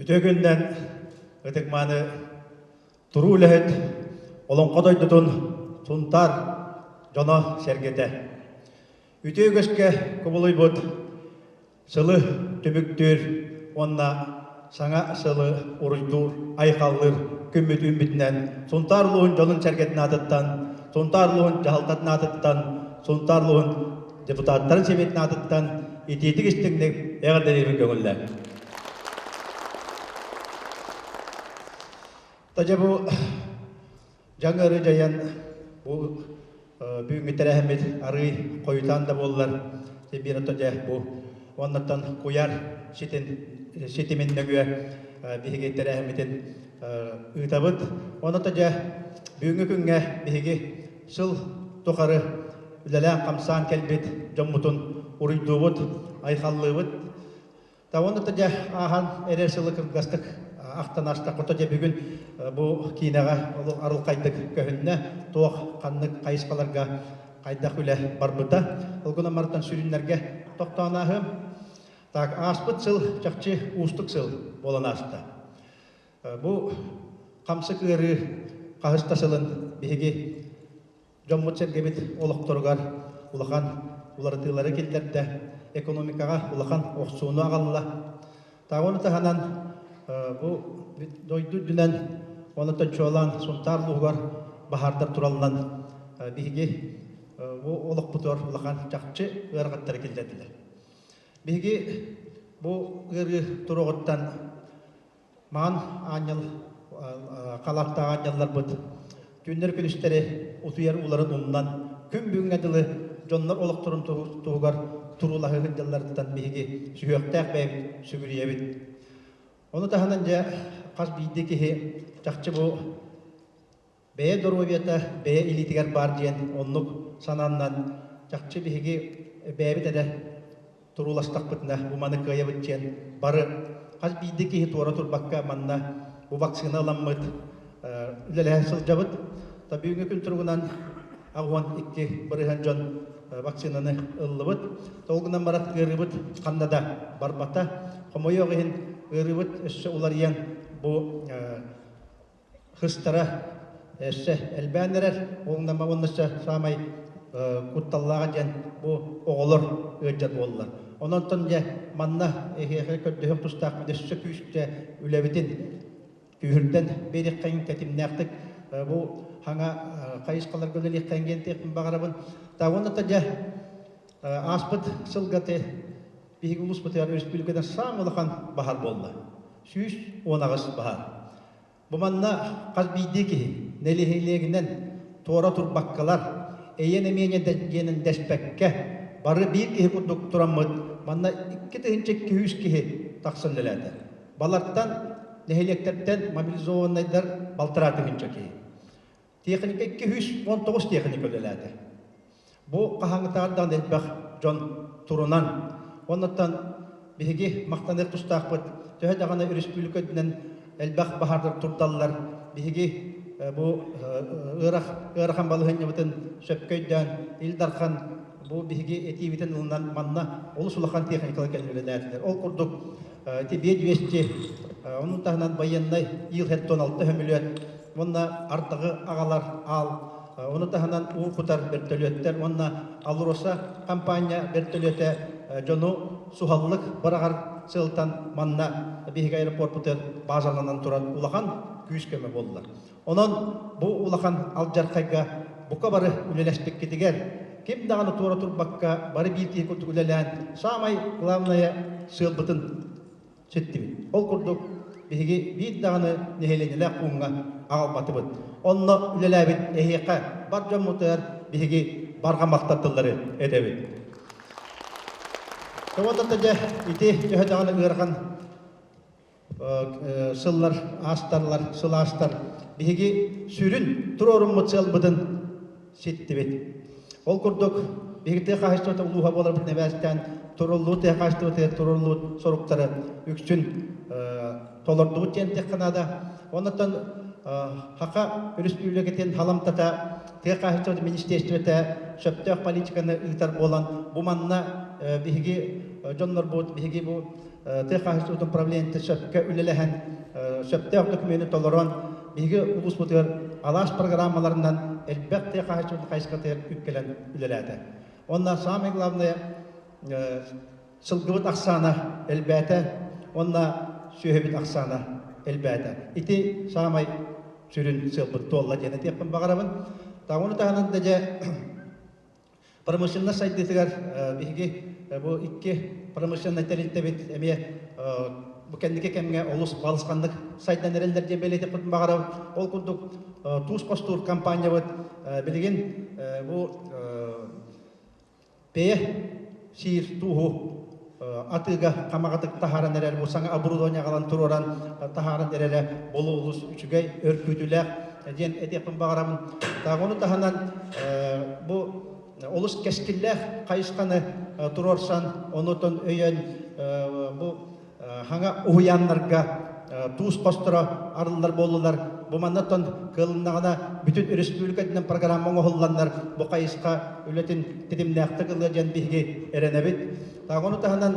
Үтүө күнүнэн ытык-мааны туруу үлэһит Олоҥхо дойдутун Сунтаар дьоно-сэргэтэ. Үтүө үгэскэ кубулуйбут сылы түмүктүүр уонна саҥа сылы уруйдуур, айхаллыыр күммүт үүммүтүнэн Сунтаар улууһун дьонун-сэргэтин аатыттан, Сунтаар улууһун дьаһалтатын аатыттан, Сунтаар улууһун депутаттарын сэбиэтин аатыттан итиитик истиҥник эҕэрдэлиирбин көҥүллээ. Тадьа бу дьаҥ ыарыы дьайан бу бүгүҥҥү тэрээһиммит арыый хойутаан да буоллар биир ото дьэ бу уоннаттан куйаар ситин ситимин нөҥүө биһиги тэрээһиммитин ыытабыт. Онно дьэ бүгүҥҥү күҥҥэ биһиги сыл тухары үлэлээн-хамсаан кэлбит дьоммутун уруйдуубут, айхаллыыбыт. Та уонна дьэ ааһан эрэр сылы кылгастык ахтан аастахпыт дьэ бүгүн бу киинэҕэ олох арылхайдык көһүннэ, туох ханнык хайысхаларга хайдах үлэ барбыта. Ол гынан барытан сүрүннэргэ тохтоон ааһыам. Так, ааспыт сыл чахчы уустук сыл буолан ааста. Бу хамсык ыарыы хаһыс да сылын биһиги дьоммут-сэргэбит олохторугар улахан уларытыылары киллэрдэ, экономикаҕа улахан охсууну аҕалла. Ону таһынан бу дойду үрдүнэн онон чуолаан Сунтаар улууһугар баһаардар тураллан биһиги бу олохпутугар улахан чахчы ыарахаттары киллэрдилэр. Биһиги бу ыарыы туруоҕуттан Маҕан аанньал халааттаах аанньалларбыт түүннэри-күнүстэри утуйар ууларын умнан, күн бүгүҥҥэ дылы дьоннор олохторун туһугар туруулаһыы сылдьалларыттан биһиги сүһүөхтээх бэйэбит сүгүрүйэбит. Ону таһынан дьэ хас биирдии киһи чахчы бу Бэйэ доруобуйата бэйэ илиитигэр баар диэн оннук санааннан чахчы биһиги бэйэбит эрэ турууластахпытына бу маны кыайабыт диэн бары хас биирдии киһи туора турбакка манна бу вакцина ыламмыт үлэлэһэ сылдьабыт. Бүгүҥҥү күн туругунан 82% дьон вакцинаны ыллыбыт. Ол гынан баран ыарыыбыт ханна да барбата. Хомойуох иһин ыарыыбыт өссө уларыйан бу хыстара өссө элбээн эрэр. Уонна уонна өссө саамай кутталлааҕа диэн бу оҕолор ыалдьар буоллар. Онон дьэ манна эһиэхэ көрдөһүөх тустаахпыт өссө күүскэ үлэбитин күүһүрдэн биэриэххэйин тэтимнээхтик бу хаҥа хайысхаларга үлэлиэххэйин диэн этиэхпин баҕарабын. Та уонна дьэ ааспыт сылга биһиги улууспутугар өрөспүүбүлүкэдэ саамай улахан баһаар буолла. 118 баһаар. Бу манна хас биирдии киһи нэһилиэгинэн туора турбаккалар, эйэн эмиэнэ диэнин дэспэккэ, бары биир киһи курдук тураммыт, манна 2200 киһи тахсан үлэлээтэ. Балартан нэһилиэктэртэн мобилизованнайдар балтараа тыһыынча киһи. Тиэхиньикэ 219 тиэхиньикэ үлэлээтэ. Бу хаһааҥҥытааҕар даҕаны элбэх дьон турунан, оннуттан биһиги махтаныах тустаахпыт. Төһө даҕаны өрөспүүбүлүкэ үрдүнэн элбэх баһаардар турдаллар, биһиги бу ыарах, ыарахан балаһыанньабытын сөпкө өйдөөн, Ил Дархан бу биһиги этиибитин ылынан манна олус улахан техникалар кэлэн үлэлээтилэр. Ол курдук ити Б-200, онун таһынан байыаннай Ил-16 сөмөлүөт уонна ардаҕы аҕалар аал, ону таһынан уу кутар бөртөлүөттэр уонна АЛРОСА хампаанньа бөртөлүөтэ дьону суһаллык быраҕар сыалтан манна биһиги аэропорпутугар баазаланан туран улахан күүс-көмө буолла. Онон бу улахан алдьархайга бука бары үлэлэспиккитигэр ким даҕаны туора турбакка бары биир киһи курдук үлэлээн саамай главное сыалбытын ситтибит. Ол курдук биһиги биир даҕаны нэһилиэнньэлээх пууҥҥа аҕалбатыбыт. Онно үлэлээбит эһиэхэ бар дьоммутугар биһиги барҕа махтал тыллары этэбит. Тоҕо дьэ ити төһө даҕаны ыарахан сыллар аасталлар, сыл аастар биһиги сүрүн туруоруммут сыалбытын ситтибит. Ол курдук, биһиги тыа хаһаайыстыбата улууһа буоларбытын эбээстээн туруллуу тыа хаһаайыстыбатыгар туруллубут соруктары үксүн толордубут диэн этиэххэ наада. Оннуттан Саха Өрөспүүбүлүкэтин халамтата тыа хаһаайыстыбатын министиэристибэтэ сөптөөх политиканы ыытар буолан, бу манна биһиги дьоннорбут, биһиги бу тыа хаһаайыстыбатын управлениета сөпкө үлэлэһэн, сөптөөх документы толорон, биһиги улууспутугар алаас программаларынан элбэх тыа хаһаайыстыбатын хайысхатыгар үп кэлэн үлэлээтэ. Уонна самое главное, сылгыбыт ахсаана элбээтэ уонна сүөһүбүт ахсаана элбээтэ. Ити саамай сүрүн сыалбыт туолла диэн этиэхпин баҕарабын. Ону таһынан да дьэ промышленность сайдыытыгар биһиги бу икки промышленнай тэрилтэбит эмиэ бу кэнники кэмҥэ олус балысханнык сайдан эрэллэр диэн бэлиэтиэхпитин баҕарабыт. Ол курдук туус хостуур компаниябыт билигин бу бэйэ сиир тууһу атыыга хамаҕатык таһааран эрэр бу саҥа оборудование аҕалан туруоран таһааран эрэрэ болу олус үчүгэй өркүүтүлээх диэн этиэхпин баҕарабын. Ону таһынан бу олус кэскиллээх хайысханы туруорсан, онутун өйөөн бу хаҥа уһуйааннарга туус хосторо арыллар буоллулар. Бу маннаттан кыалыннаҕына бүтүн өрөспүүбүлүкэтинэн программа оҥоһулланнар бу хайысха үлэтин тэтимнээхтик ылыа диэн биһиги эрэнэбит. Ону таһынан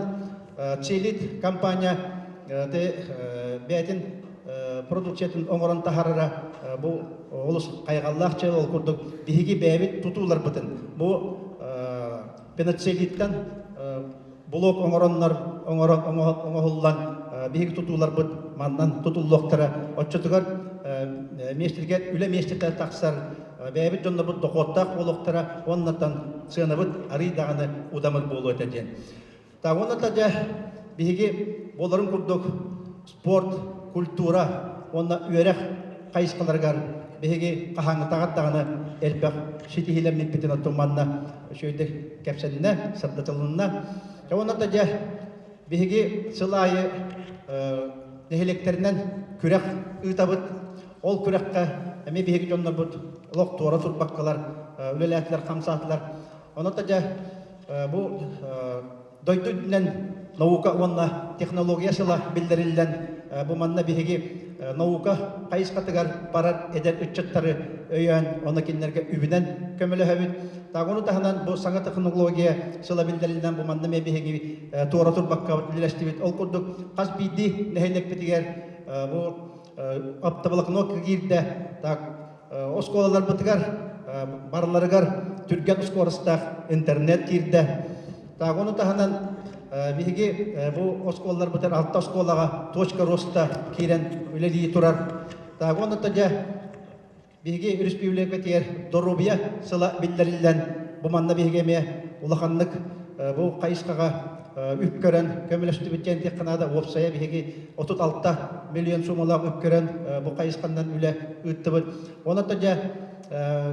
Целит компания бэйэтин продукциятын оҥорон таһаарара бу олус хайҕаллаах дьыала. Ол курдук биһиги бэйэбит тутууларбытын бу пеноцелиттан блок оҥороннор оҥорон оҥоһуллан биһиги тутууларбыт маннан тутуллуохтара. Оччотугар миэстэтигэр үлэ миэстэтэ тахсар, бэйэбит дьоннорбут дохуоттаах буолуохтара уоннатан сыанабыт арыый даҕаны удамыр буолуо этэ диэн. Так уонна дьэ биһиги буоларын курдук спорт, культура уонна үөрэх хайысхаларыгар биһиги хаһааҥҥытааҕар даҕаны элбэх ситиһиилэммиппитин оттон манна үчүгэйдик кэпсэннэ, сырдатылынна. Дьэ уонна да дьэ биһиги сыл аайы нэһилиэктэринэн күрэх ыытабыт. Ол күрэххэ эмиэ биһиги дьоннорбут олох туора турбаккалар үлэлээтилэр, хамсаатылар. Онон да дьэ бу дойду үрдүнэн наука уонна технология сыла биллэриллэн, бу манна биһиги наука хайысхатыгар барар эдэр ыччаттары өйөөн, ону кинилэргэ үбүнэн көмөлөһөбүт. Так ону таһынан бу саҥа технология сыла биллэриллэн, бу манна эмиэ биһиги туора турбакка үлэлэстибит. Ол курдук хас биирдии нэһилиэкпитигэр бу оптоволокно киирдэ. Так оскуолаларбытыгар барыларыгар түргэн скоростаах интернет киирдэ. Так, ону таһынан биһиги бу оскуолаларбытыгар алта оскуолаҕа точка роста киирэн үлэлии турар. Так, ону дьэ биһиги республикатыгар доруобуйа сыла биллэриллэн, бу манна биһиги эмиэ улаханнык бу хайысхаҕа үп көрөн көмөлөстүбүт диэн диэххэ наада. Уопсайа биһиги 36 миллион суумалаах үп көрөн бу хайысханан үлэ ыыттыбыт. Онон дьэ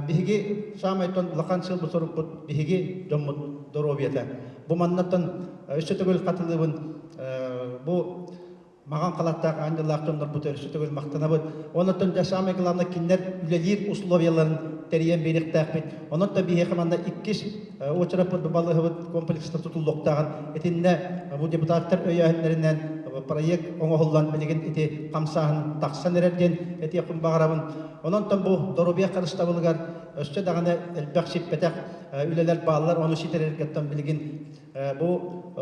биһиги саамайтан улахан сыалбыт сорукпут биһиги дьоммут доруобуйата. Бу маннаттан өссө төгүл хатылыыбын бу маҕан халаттаах аанньалаах дьоннорбут өссө төгүл махтанабыт. Онон дьэ самое главное кинилэр үлэлиир условияларын тэрийэн биэриэхтээхпит. Онон да биһиэхэ манна иккис уочараппыт балыыһабыт комплекста тутуллуохтааҕын итиннэ бу депутаттар өйөөһүннэринэн проект оҥоһуллан билигин ити хамсааһын тахсан эрэр диэн этиэхпин баҕарабын. Онон бу доруобуйа харыстабылыгар өссө даҕаны элбэх сиппэтэх үлэлэр бааллар, ону ситэрэргэттэн билигин бу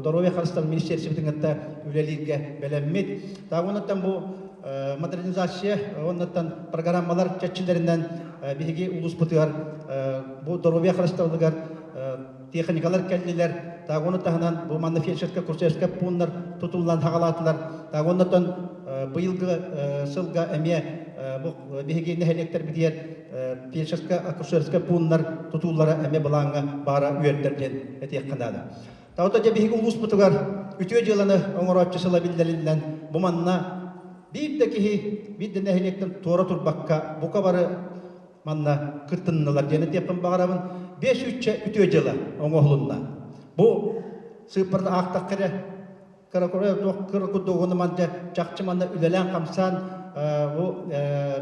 доруобуйа харыстабыл министерствотын кытта үлэлииргэ бэлэммит. Так оннуттан бу модернизация оннуттан программалар чэрчилэринэн биһиги улууспутугар бу доруобуйа харыстабылыгар техникалар кэллилэр. Так ону таһынан бу манна фельдшерскай курсерскай пууннар тутуллан хаҕалаатылар. Так оннуттан быйылгы сылга эмиэ бу биһиги нэһилиэктэрбитигэр фельдшерскай акушерскай пууннар тутуулара эмиэ былааҥҥа баара үөрдэр диэн этиэххэ наада. Таҕыта дьэ биһиги улууспутугар үтүө дьыаланы оҥорооччу сыла биллэриллэн бу манна биир да киһи биир да нэһилиэктэн туора турбакка бука бары манна кыттыннылар диэн этиэхпин баҕарабын. Биэс сүүсчэ үтүө дьыала оҥоһулунна. Бу сыыппараны аахтахха эрэ кыра туох кыра курдук уонна манна чахчы манна үлэлээн-хамсаан бу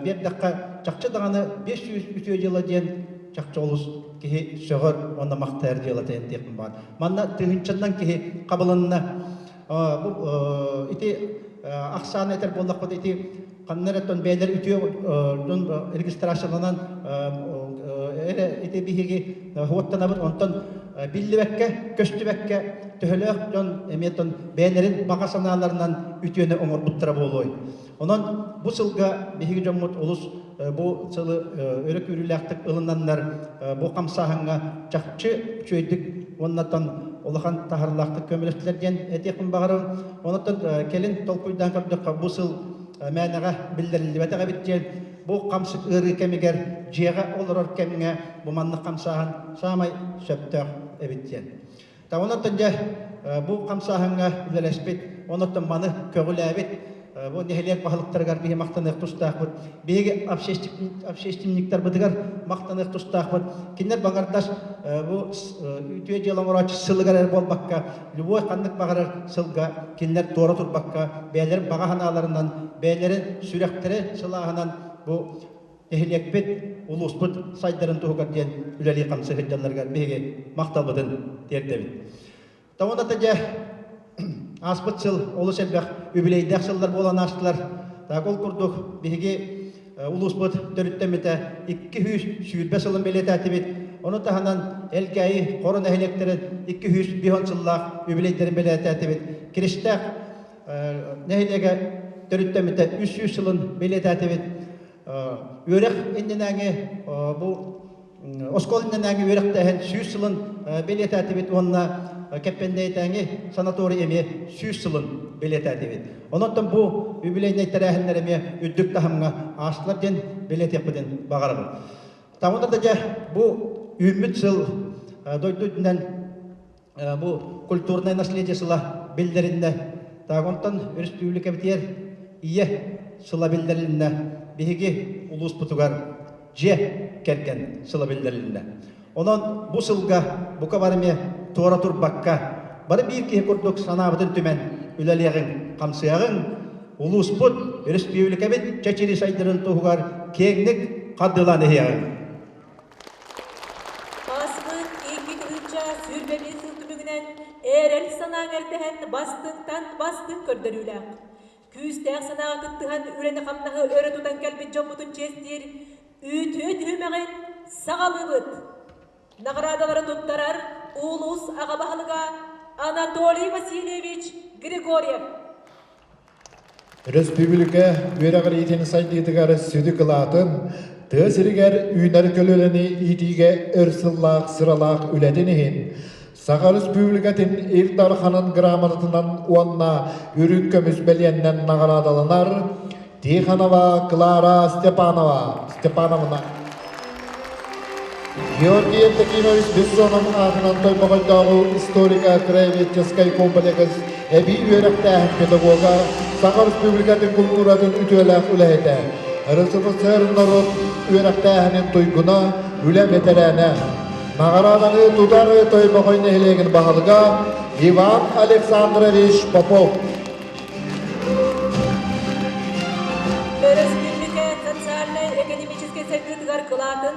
биэрдэххэ чахчы даҕаны 500 үтүө дьыала диэн чахчы олус киһи сөҕөр уонна махтайар дьыалата диэхпин баар. Манна тыһыынчаннан киһи хабылынна. Бу ити ахсааны этэр буоллахпыт ити ханна эрэ бэйэлэр үтүө дьон регистрацияланан эрэ ити биһиги уоттанабыт онтон. биллибэккэ, көстүбэккэ төһөлөөх дьон эмиэ бэйэлэрин баҕа санааларынан үтүөнү оҥорбуттара буолуой. Онон бу сылга биһиги дьоммут олус бу сылы өрө күүрүүлээхтик ылынаннар бу хамсааһыҥҥа чахчы үчүгэйдик уоннаттан улахан таһарылаахтык көмөлөстүлэр диэн этиэхпин баҕарабын. Онон кэлин толкуйдаан көрдөххө бу сыл мээнэҕэ биллэриллибэтэх эбит диэн бу хамсык ыарыы кэмигэр дьиэҕэ олорор кэмҥэ бу маннык хамсааһын саамай сөптөөх эбит диэн. Онон дьэ бу хамсааһыҥҥа үлэлэспит, онон маны көҕүлээбит бу нэһилиэк баһылыктарыгар биһи махтаныах тустаахпыт. Биһиги общественниктарбытыгар махтаныах тустаахпыт. Кинилэр баҕардас бу үтүө дьыала оҥорооччу сылыгар эрэ буолбакка, любой ханнык баҕарар сылга кинилэр туора турбакка, бэйэлэрин баҕа санааларынан, бэйэлэрин сүрэхтэрэ сылааһынан бу нэһилиэкпит, улууспут сайдарын туһугар диэн үлэлии-хамсыы сылдьалларыгар биһиги махталбытын тиэрдэбит. Тоҕо дьэ ааспыт сыл олус элбэх үбүлүөйдээх сыллар буолан аастылар. Так ол курдук биһиги улууспут төрүттэммитэ 220 сылын бэлиэтээтибит. Ону таһынан Элгээйи Хоро нэһилиэктэрин 250 сыллаах үбүлүөйдэрин бэлиэтээтибит. Киристээх нэһилиэгэ төрүттэммитэ 300 сылын бэлиэтээтибит. Үөрэх иннинээҥи бу оскуола иннинээҥи үөрэхтээһин 100 сылын бэлиэтээтибит уонна Кэппэндээйитээҥи санаторий эмиэ 100 сылын бэлиэтээтибит. Онон бу юбилейнай тэрээһиннэр эмиэ үрдүк таһымҥа аастылар диэн бэлиэтиэхпитин баҕарабын. Таҕына да дьэ бу үүммүт сыл дойду үрдүнэн бу культурное наследие сыла биллэриннэ. Так онтон өрөспүүбүлүкэбитигэр ийэ сыла биллэрилиннэ. Биһиги улууспутугар дьиэ кэргэн сыла биллэрилиннэ. Онон бу сылга бука бары эмиэ туора турбакка, бары биир киһи курдук санаабытын түмэн үлэлиэҕиҥ, хамсыаҕыҥ, улууспут, өрөспүүбүлүкэбит чэчири сайдарын туһугар киэҥник хардыылаан иһиэҕиҥ. Ааспыт 2021 сыл түмүгүнэн эрэл санаа эҥэрдэһэн бастыҥтан бастыҥ көрдөрүүлээх, күүстээх санааҕа кыттыһан үлэни-хамнаһы өрө тутан кэлбит дьоммутун чиэстиир үтүө түһүмэҕин саҕалыыбыт. Наҕараадалары туттарар улуус аҕа баһылыга Анатолий Васильевич Григорьев. Өрөспүүбүлүкэ үөрэҕириитин сайдыытыгар сүдү кылаатын, тыа сиригэр үүнэр көлүөнэни иитиигэ өр сыллаах сыралаах үлэтин иһин Саха Өрөспүүбүлүкэтин Ил Дарханын грамотатынан уонна үрүҥ көмүс бэлиэннэн наҕараадаланар Тихонова Клара Степанова Степановна. Георгий Евдокимович Бессонов аатынан Тойбохойдооҕу историко-краеведческай комплекс эбии үөрэхтээһин педагога, Саха Республикатын култууратын үтүөлээх үлэһитэ, РСФСР норуот үөрэхтээһинин туйгуна, үлэ бэтэрээнэ. Наҕарааданы тутар Тойбохой нэһилиэгин баһылыга Иван Александрович Попов. Өрөспүүбүлүкэ социальнай-экономическай сайдыытыгар кылаатын,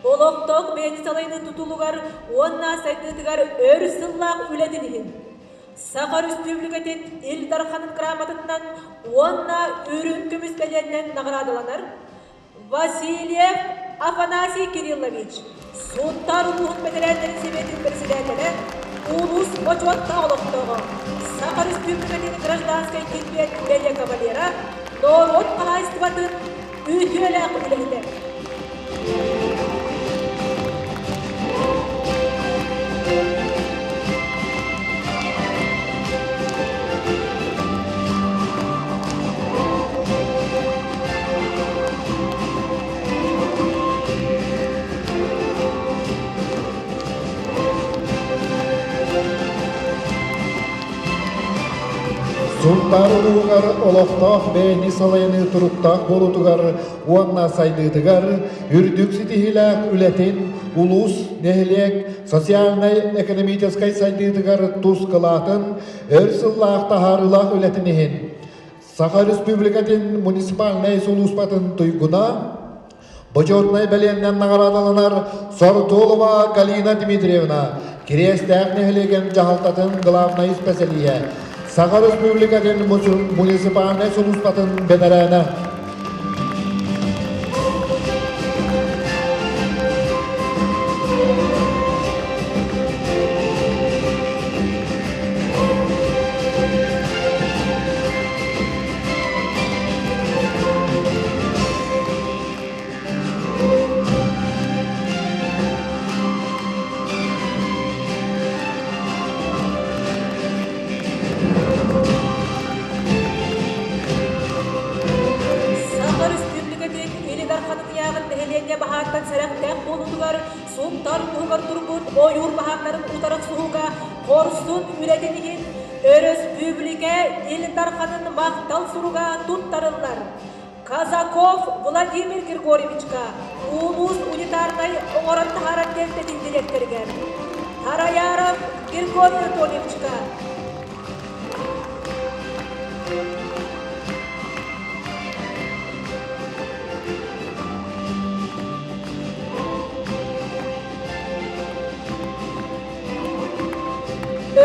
олохтоох бэйэни салайыныы тутулугар уонна сайдыытыгар өр сыллаах үлэтин иһин Саха Өрөспүүбүлүкэтин Ил Дарханын грамотатынан уонна үрүҥ көмүс бэлиэннэн наҕараадаланар Васильев Афанасий Кириллович, Сунтаар улууһун бэтэрээннэрин сэбиэтин председателэ, улуус бочуоттаах олохтооҕо, Саха Өрөспүүбүлүкэтин гражданскай килбиэн бэлиэ кавалера, норуот хаһаайыстыбатын үтүөлээх үлэһитэ. Сунтаар улууһугар олохтоох бэйэни салайыныы туруктаах буолуутугар уонна сайдыытыгар үрдүк ситиһиилээх үлэтин улуус, нэһилиэк социальнай-экономическай сайдыытыгар тус кылаатын өр сыллаах таһаарыылаах үлэтин иһин Саха Республикатын муниципальнай сулууспатын туйгуна, Бочуотунай бэлиэннэн наҕараадаланар Сортолова Галина Дмитриевна, Кириэстээх нэһилиэгин дьаһалтатын главнай испэсэлииһэ, Саха Республикатын муниципальнай сулууспатын бэтэрээнэ. Сунтар улууһугар турбут ойуур баһаардарын утары охсуһууга хорсун үлэтин иһин өрөспүүбүлүкэ Ил Дарханын махтал суруга туттарыллар. Казаков Владимир Григорьевичка улуус унитарнай оҥорон таһаарар тэрилтэтин дириэктэригэр, Тараяров Григорий Анатольевичка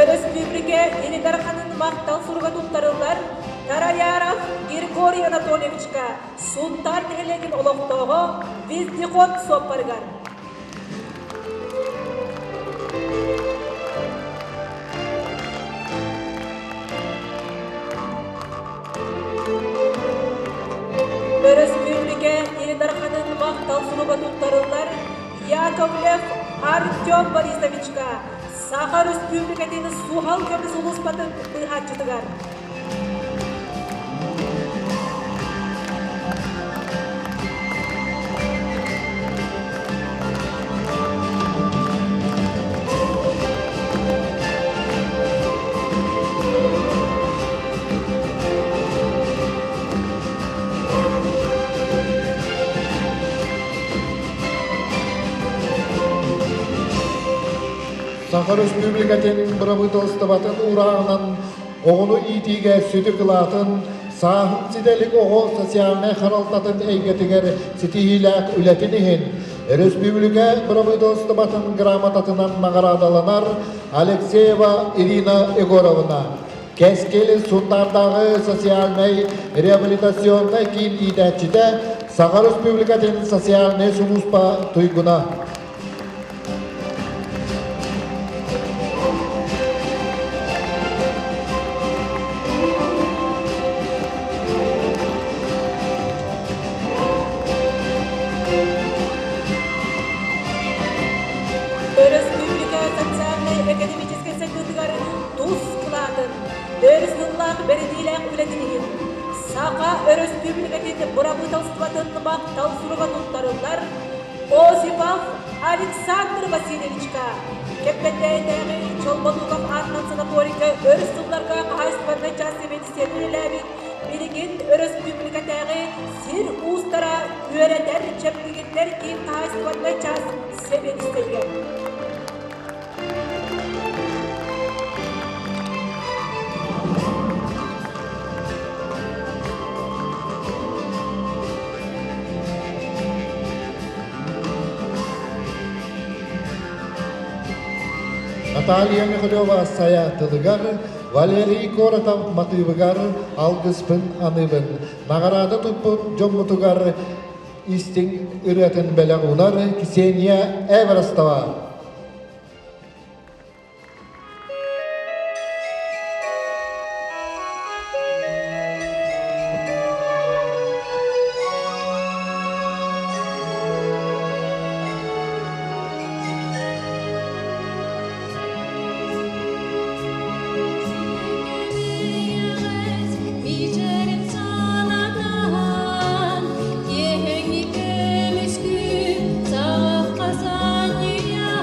Өрөспүүбүлүкэ Ил Дарханын махтал суруга туттарыллар Тараяров Григорий Анатольевичка Сунтаар нэһилиэгин олохтооҕо вездеход суоппарыгар. Өрөспүүбүлүкэ Ил Дарханын махтал суруга туттарыллар Яковлев Артем Борисовичка Саха Өрөспүүбүлүкэтин суһал көмө сулууспатын быыһааччытыгар. Саха Республикатын бырабыыталыстыбатын уурааҕынан оҕону иитиигэ сүдү кылаатын, сааһын ситэлик оҕо социальнай харалтатын эйгэтигэр ситиһиилээх үлэтин иһин Өрөспүүбүлүкэ бырабыыталыстыбатын грамотатынан наҕараадаланар Алексеева Ирина Егоровна, Кэскил Сунтаардааҕы социальнай реабилитационнай киин иитээччитэ, Саха Республикатын социальнай сулууспа туйгуна. Өрөспүүбүлүкэ социальнай-экономическай сайдыытыгар тус кылаатын, өр сыллаах бэриниилээх үлэтин иһин Саха Өрөспүүбүлүкэтин бырабыыталыстыбатын махтал суруга туттарыллар Осипов Александр Васильевичка Кэппэтээйдээҕи Чолбонуков аатынан санаторийга өр сылларга хаһаайыстыбаннай чаас сэбиэдиссэйэ үлэлээбит, билигин өрөспүүбүлүкэтээҕи сир уустара үөрэтэр чэбдигирдэр киин хаһаайыстыбаннай чаас сэбиэдиссэйигэр. Наталья Михалева Сайа тылыгар, Валерий Коротов матыыбыгар алгыспын аныыбын. Наҕараада туппут дьоммутугар истиҥ ырыатын бэлэх уунар Ксения Эверстова. Мичээрин санатан, киэһэҥҥи көмүскүү саҕахха санньыйан.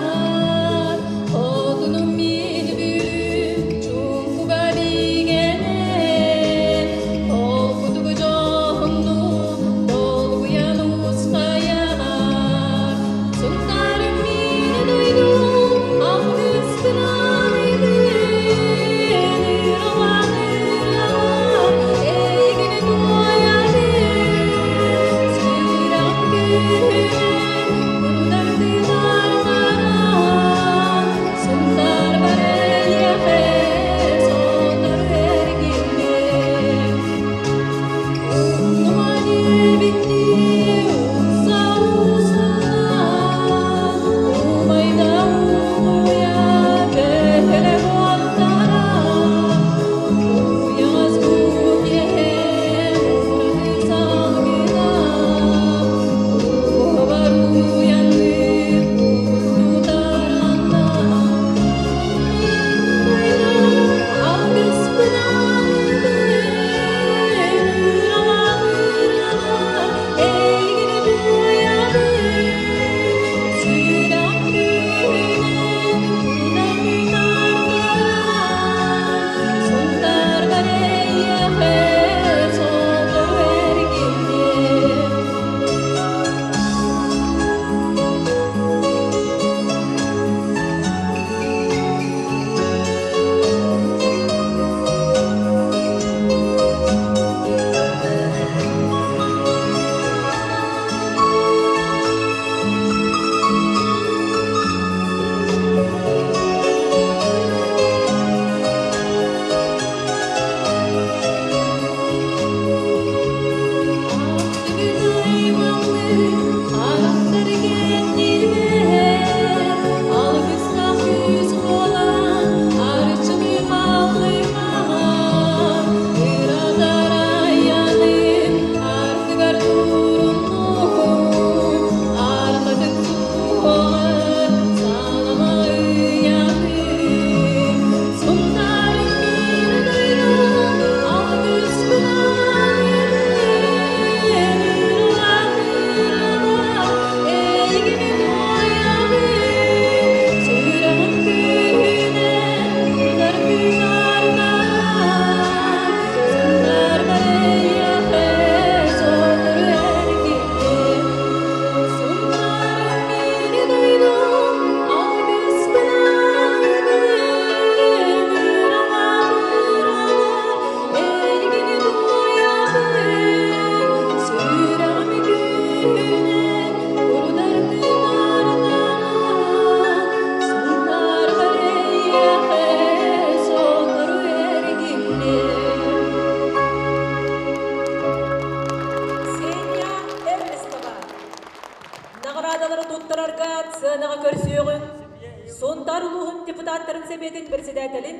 депутаттарын Сэбиэтин председателин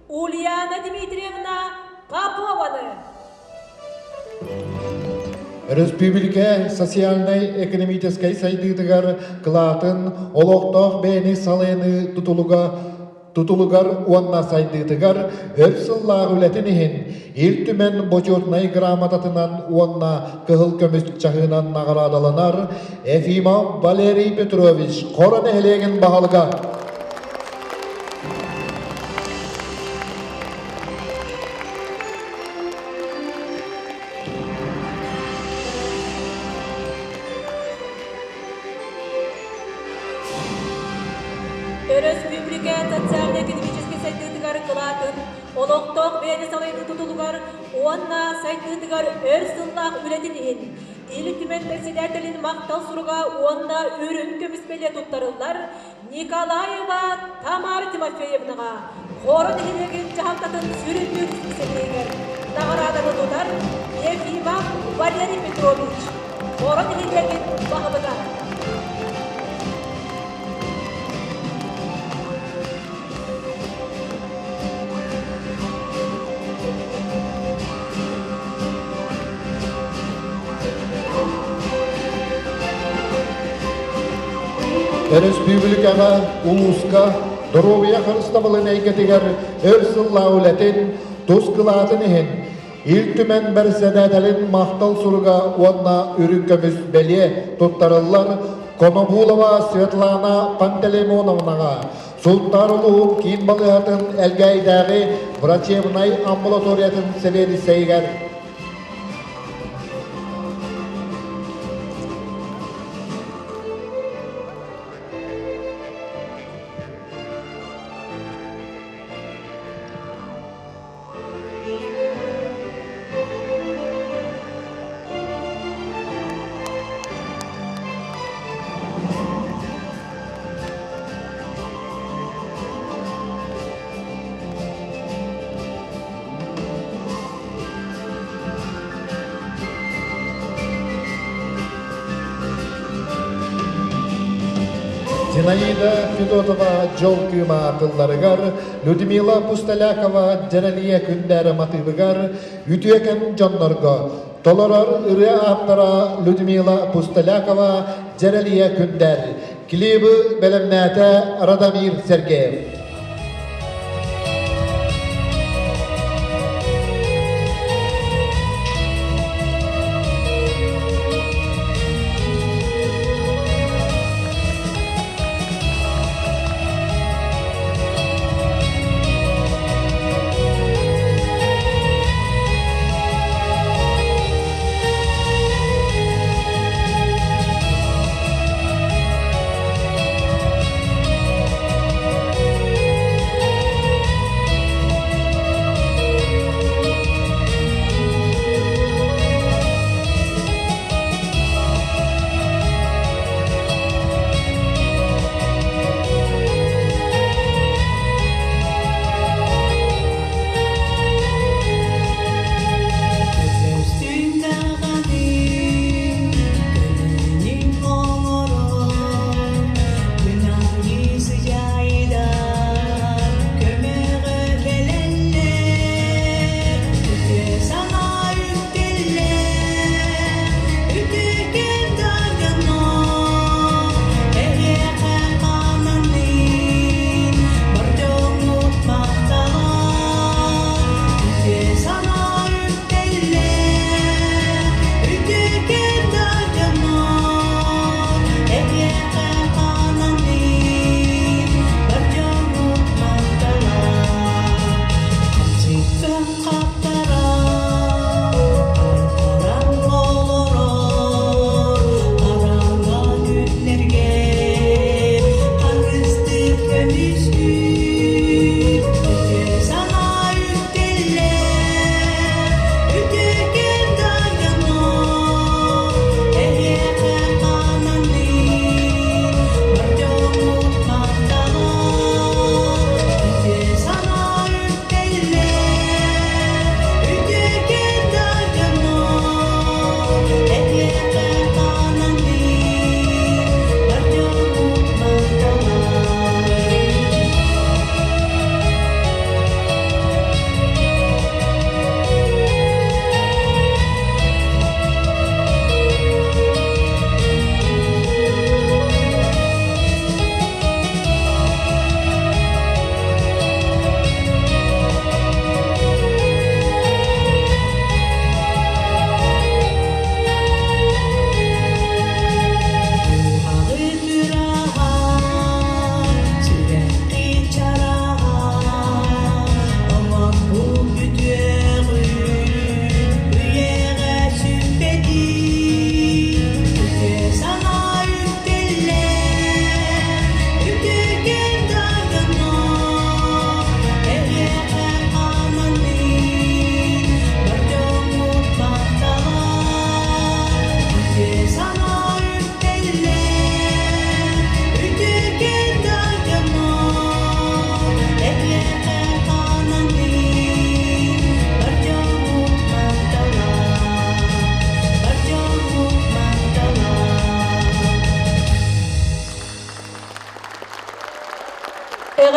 Ульяна Дмитриевна Попованы. Өрөспүүбүлүкэ социальнай-экономическай сайдыытыгар кылаатын олохтоох бэйэни салайыныы тутулуга тутулугар уонна сайдыытыгар өр сыллаах үлэтин иһин Ил Түмэн Бочуотунай грамотатынан уонна кыһыл көмүс чаһыынан наҕараадаланар Ефимов Валерий Петрович Хоро нэһилиэгин баһылыга. Өрөспүүбүлүкэ социально-экономическай сайдыытыгар кылаатын олохтоох бэйэни салайыныы тутулугар уонна сайдыытыгар өр сыллаах үлэтин иһин Ил Түмэн председателин махтал суруга уонна үрүҥ көмүс бэлиэ туттарыллар Николаева Тамара Тимофеевнаҕа Хоро нэһилиэгин дьаһалтатын сүрүннүүр исписэлииһигэр наҕарааданы тутар Ефимов Валерий Петрович, Хоро нэһилиэгин баһылыга. Өрөспүүбүлүкэҕэ, улууска доруобуйа харыстабылын эйгэтигэр өр сыллаах үлэтин, тус кылаатын иһин Ил Түмэн бэрэссэдээтэлин махтал суруга уонна үрүҥ көмүс бэлиэ туттарыллар Конобулова Светлана Пантелеймоновнаҕа Сунтаар улууһун киин балыыһатын Элгээйдээҕи врачебнай амбулаториятын сэбиэдиссэйигэр. Зинаида Федотова дьол кыыма тылларыгар, Людмила Пустолякова Дьэрэлийэ күндээрэ матыыбыгар үтүөкэн дьоннорго толорор ырыа ааптара Людмила Пустолякова Дьэрэлийэ күндээр клибы бэлэмнээтэ Радомир Сергеев.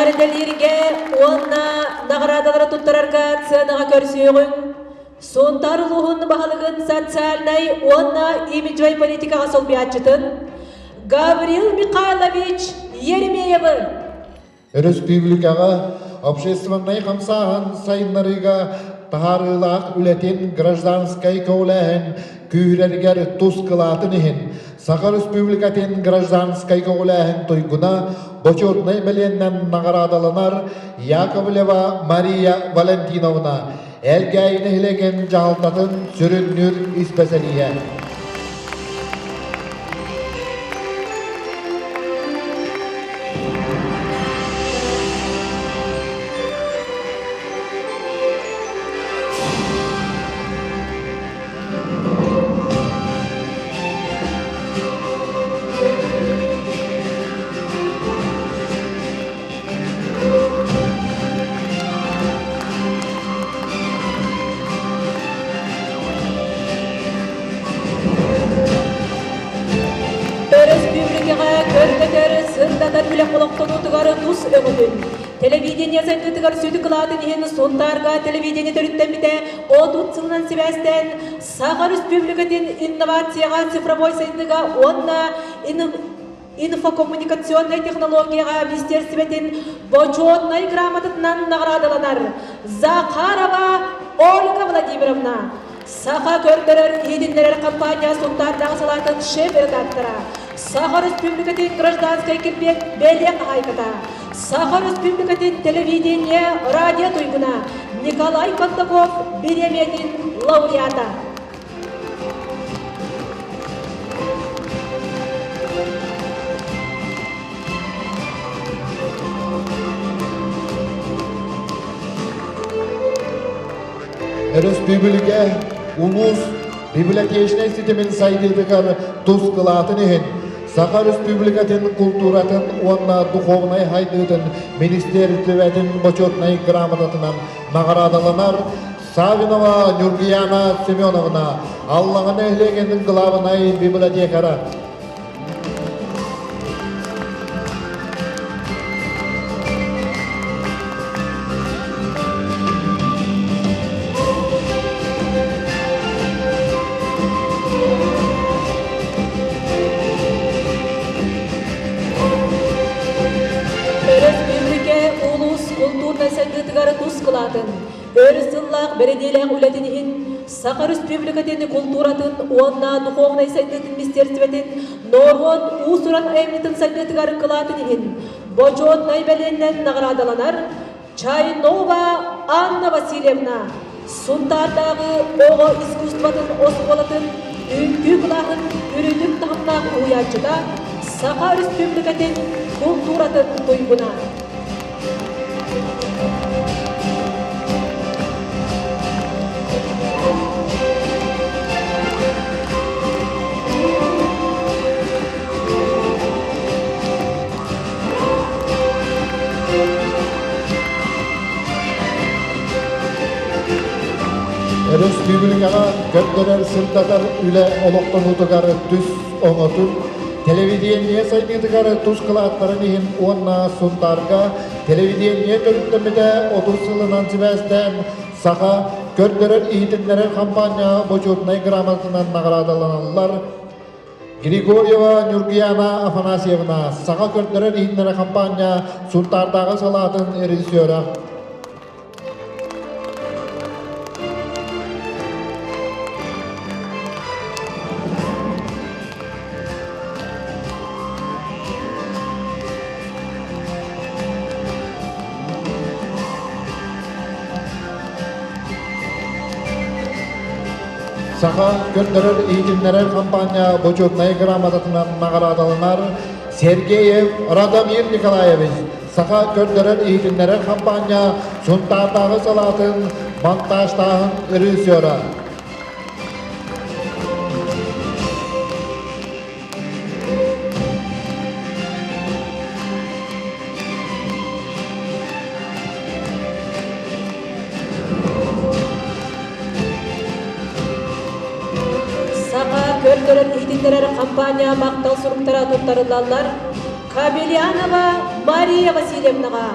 Эҕэрдэлииргэ уонна наҕараадалары туттарарга сыанаҕа көрсүөҕүҥ. Сунтаар улууһун баһылыгын социальнай уонна имиджевай политикаҕа солбуйааччытын Гаврил Михайлович Еремеевы. Өрөспүүбүлүкэҕэ общественнай хамсааһын сайыннарыыга таһаарыылаах үлэтин гражданскай көҕүлээһин күүһүрэригэр тус кылаатын иһин Саха Республикатын гражданскай көҕүлээһин туйгуна бочуотунай бэлиэннэн наҕараадаланар Яковлева Мария Валентиновна Элгээйи нэһилиэгин дьаһалтатын сүрүннүүр испэсэлииһэ. Өрөспүүбүлүкэҕэ көрдөтөр, сырдатар үлэ олохтонуутугар тус өҥөтүн, телевидение сайдыытыгар сүдү кылаатын иһин Сунтаарга телевидение төрүттэммитэ 30 сылынан сибээстээн Саха Республикатын инновацияҕа цифровой сайдыыга уонна инфокоммуникационнай технологияҕа министиэристибэтин бочуотунай грамотатынан наҕараадаланар Захарова Ольга Владимировна, Саха көрдөрөр иһитиннэрэр компания Сунтаардааҕы салаатын шеф-редактора, Саха Республикатын гражданскай килбиэн бэлиэ хаһаайката, Саха Республикатын телевидение радио туйгуна Николай Кондаков бириэмийэтин лауреата. Өрөспүүбүлүкэ улуус библиотечнай ситимин сайдыытыгар тус кылаатын иһин Саха Республикатын култууратын уонна духовнай хайдыытын министиэристибэтин бочуотунай грамотатынан наҕараадаланар Савинова Нюргияна Семеновна, Аллаҥа нэһилиэгин главнай библиотекара. Өрөспүүбүлүкэ улуус култуурнай сайдыытыгар тус кылаатын, өр сыллаах бэрэдиэлээх үлэтин иһин Саха Республикатын култууратын уонна духовнай сайдыытын министерствотын норуот уус-уран айымньытын сайдыытыгар кылаатын иһин бочуотунай бэлиэннэн наҕараадаланар Чайнова Анна Васильевна Сунтаардааҕы оҕо искусствотын оскуолатын үҥкүү кылааһын үрдүк таһымнаах уһуйааччыта, Саха Республикатын култууратын туйгуна. Өрөспүүбүлүкэҕэ көрдөрөр сырдатар үлэ олохтонуутугар түс оҥотун, телевидение сайдыытыгар тус кылааттарын иһин уонна Сунтаарга телевидение төрүттэммитэ 30 сылынан сибээстээн Саха көрдөрөр-иһитиннэрэр хампаанньа бочуотунай грамотатынан наҕараадаланаллар. Григорьева Нюргуяна Афанасьевна, Саха көрдөрөр-иһитиннэрэр хампаанньа Сунтаардааҕы салаатын режиссера. Саха көрдөрөр-иһитиннэрэр хампаанньа бочуотунай грамотатынан наҕараадаланар Сергеев Радомир Николаевич Саха көрдөрөр-иһитиннэрэр хампаанньа Сунтаардааҕы салаатын монтажтааһын режиссера. Саха көрдөрөр-иһитиннэрэр хампаанньа махтал суруктара туттарыллаллар Кабельянова Мария Васильевнаҕа.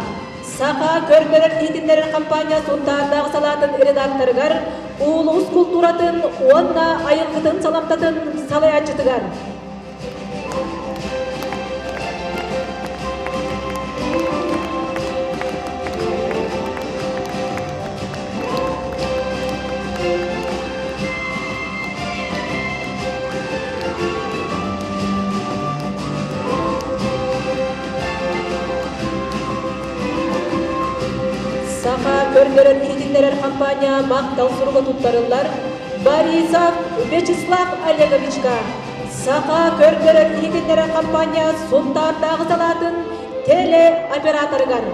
Саха көрдөрөр иһитиннэрэр компания Сунтаардаах салаатын редакторыгар, улуус култууратын уонна айылгытын саламтатын салайааччытыгар. Саха көрдөрөр иһитиннэрэр компания махтал суруга туттарыллар Борисов Вячеслав Олеговичка Саха көрдөрөр иһитиннэрэр компания Сунтаардааҕы салаатын телеоператорыгар.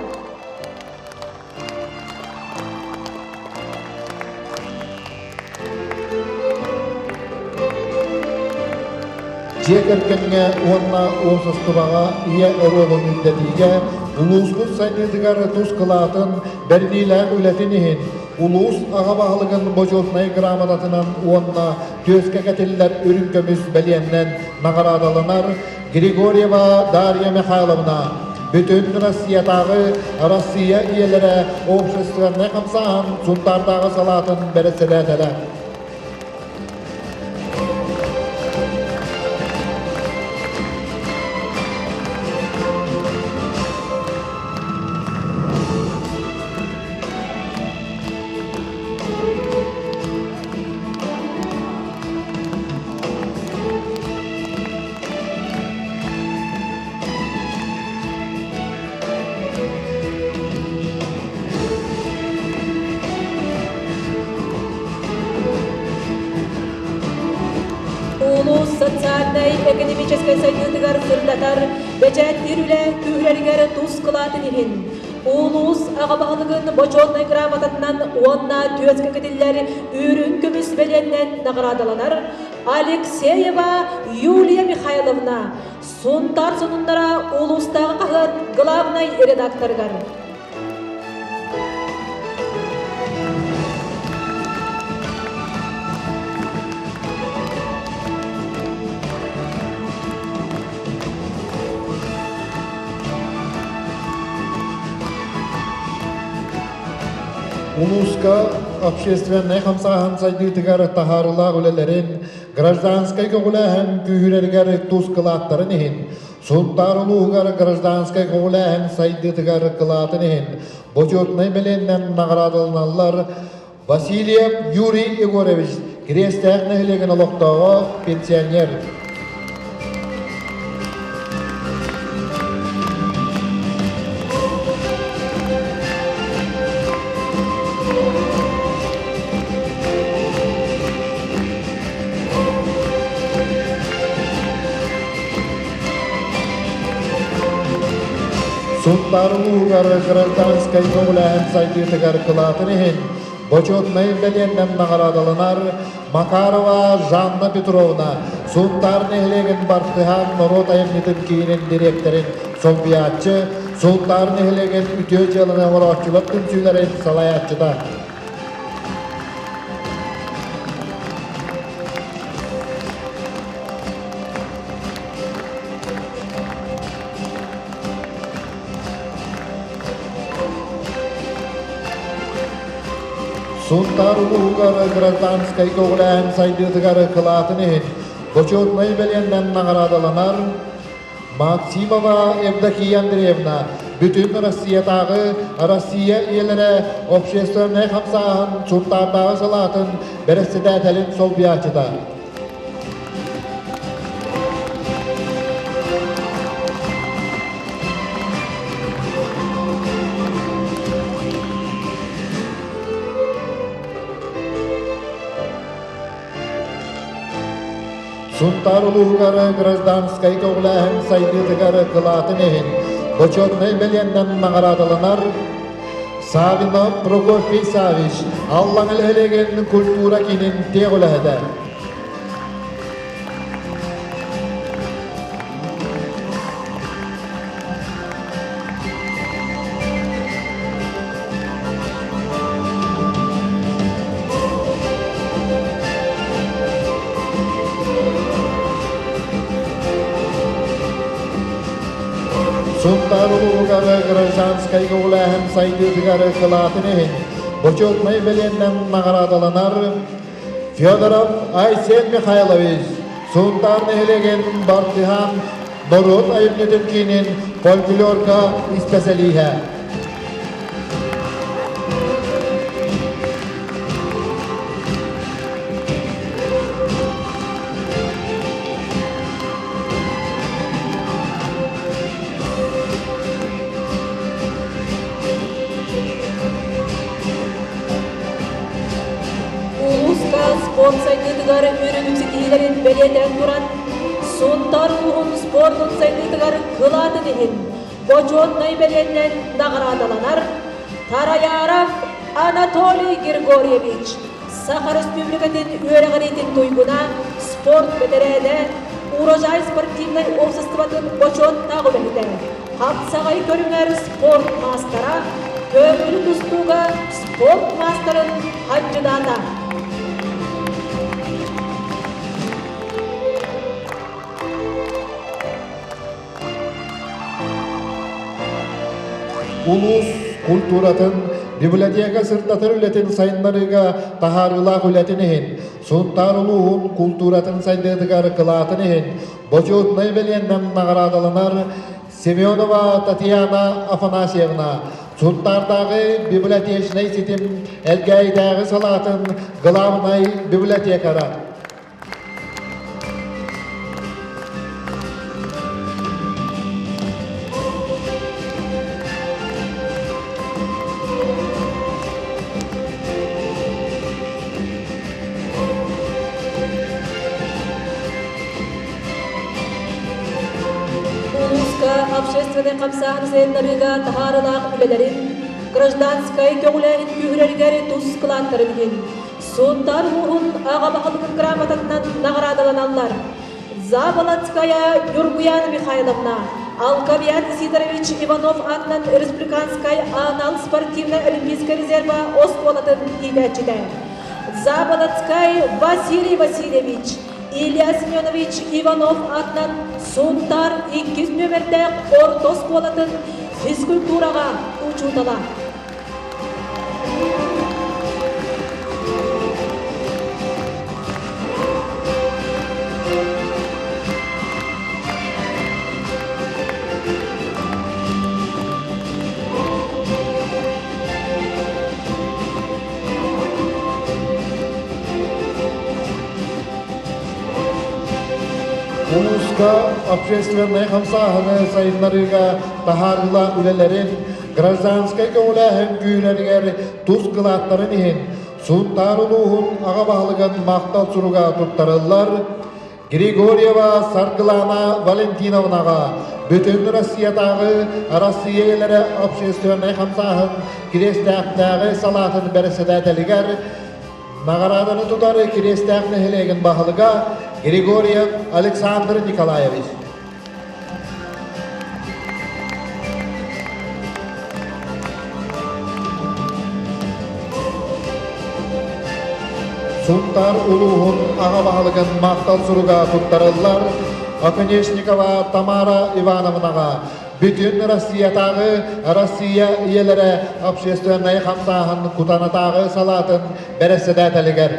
Дьиэ кэргэҥҥэ уонна уопсастыбаҕа ийэ оруолун үрдэтиигэ улууспут сайдыытыгар тус кылаатын, бэриниилээх үлэтин иһин улуус аҕа баһылыгын бочуотунай грамотатынан уонна түөскэ кэтиллэр үрүҥ көмүс бэлиэннэн наҕараадаланар Григорьева Дарья Михайловна Бүтүн Россиятааҕы Россия ийэлэрэ общественнай хамсааһын Сунтаардааҕы салаатын бэрэссэдээтэлэ. Улуус социальнай-экономическай сайдыытыгар сырдатар, бэчээттиир үлэ күүһүрэригэр тус кылаатын иһин улуус аҕа баһылыгын бочуотунай грамотатынан уонна түөскэ кэтиллэр үүрүн көмүс бэлиэннэн наҕараадаланар Алексеева Юлия Михайловна Сунтаар сонуннара улуустааҕы хаһыат главнай редакторыгар. Улууска общественнай хамсааһын сайдыытыгар таһаарыылаах үлэлэрин гражданскай көҕүлээһин күүһүрэригэр тус кылааттарын иһин, Сунтаар улууһугар гражданскай көҕүлээһин сайдыытыгар кылаатын иһин бочуотунай бэлиэннэн наҕараадаланаллар Васильев Юрий Егорович, Кириэстээх нэһилиэгин олохтооҕо, пенсионер. Сунтаар улууһугар гражданскай көҕүлээһин сайдыытыгар кылаатын иһин бочуотунай бэлиэннэн наҕараадаланар Макарова Жанна Петровна, Сунтаар нэһилиэгин Бартыһаан норуот айымньытын киинин дириэктэрин солбуйааччы, Сунтаар нэһилиэгин үтүө дьыаланы оҥорооччулар түмсүүлэрин салайааччыта. Сунтаар улууһугар гражданскай көҕүлээһин сайдыытыгар кылаатын иһин бочуотунай бэлиэннэн наҕараадаланар Максимова Евдокия Андреевна бүтүн Россиятааҕы Россия ийэлэрэ общественнай хамсааһын Сунтаардааҕы салаатын бэрэссэдээтэлин солбуйааччыта. Сунтаар улууһугар гражданскай көҕүлээһин сайдыытыгар кылаатын иһин бочуотунай бэлиэннэн наҕараадаланар Савинов Прокопий Савич Аллаҥа нэһилиэгин культура киинин тиэх үлэһитэ. Сунтаар улууһугар гражданскай көҕүлээһин сайдыытыгар кылаатын иһин бочуотунай бэлиэннэн наҕараадаланар Федоров Айсен Михайлович, Сунтаар нэһилиэгин Бартыһаан норуот айымньытын киинин фольклорга испэсэлииһэ. Улууска спорт сайдыытыгар үрдүк ситиһиилэрин бэлиэтээн туран, Сунтаар улууһун спордун сайдыытыгар кылаатын иһин бочуотунай бэлиэннэн наҕараадаланар Тараяров Анатолий Григорьевич, Саха Республикатын үөрэҕириитин туйгуна, спорт бэтэрээнэ, Урожай спортивнай уопсастыбатын бочуоттаах үлэһитэ, хапсаҕай көрүҥэр спорт маастара, көҥүл тустууга спорт маастарын хандьыдаата. Улуус культуратын библиотека сырдатар үлэтин сайыннарыыга таһаарыылаах үлэтин иһин, Сунтаар улууһун култууратын сайдыытыгар кылаатын иһин бочуотунай бэлиэннэн наҕараадаланар Семенова Татьяна Афанасьевна, Сунтаардааҕы библиотечнай ситим Элгээйитээҕи салаатын главнай библиотекара. Улууска общественнай хамсааһын сайыннарыыга таһаарыылаах үлэлэрин, гражданскай көҕүлээһин күүһүрэригэр тус кылааттарын иһин Сунтаар улууһун аҕа баһылыгын грамотатынан наҕараадаланаллар. Заболоцкая Нюргуяна Михайловна, Алкавиан Сидорович Иванов аатынан республиканскай анал спортивнай олимпийскай резерва оскуолатын иитээччитэ. Заболоцкай Василий Васильевич, Илья Семенович Иванов аатынан Сунтаар иккис нүөмэрдээх орто оскуолатын физкультураҕа учуутала. Улууска общественнай хамсааһыны сайыннарыыга таһаарыылаах үлэлэрин гражданскай көҕүлээһин күүрэригэр тус кылааттарын иһин Сунтаар улууһун аҕа баһылыгын махтал суруга туттарыллар Григорьева Саргылана Валентиновнаҕа Бүтүн Россиятааҕы Россия ийэлэрэ общественнай хамсааһын Кириэстээхтээҕи салаатын бэрэссэдээтэлигэр наҕарааданы тутар Кириэстээх нэһилиэгин баһылыга Григорьев Александр Николаевич. Сунтаар улууһун аҕа баһылыгын махтал суруга туттарыллар Оконешникова Тамара Ивановнаҕа Бүтүн Россиятааҕы Россия ийэлэрэ общественнай хамсааһын Кутанатааҕы салаатын бэрэссэдээтэлигэр.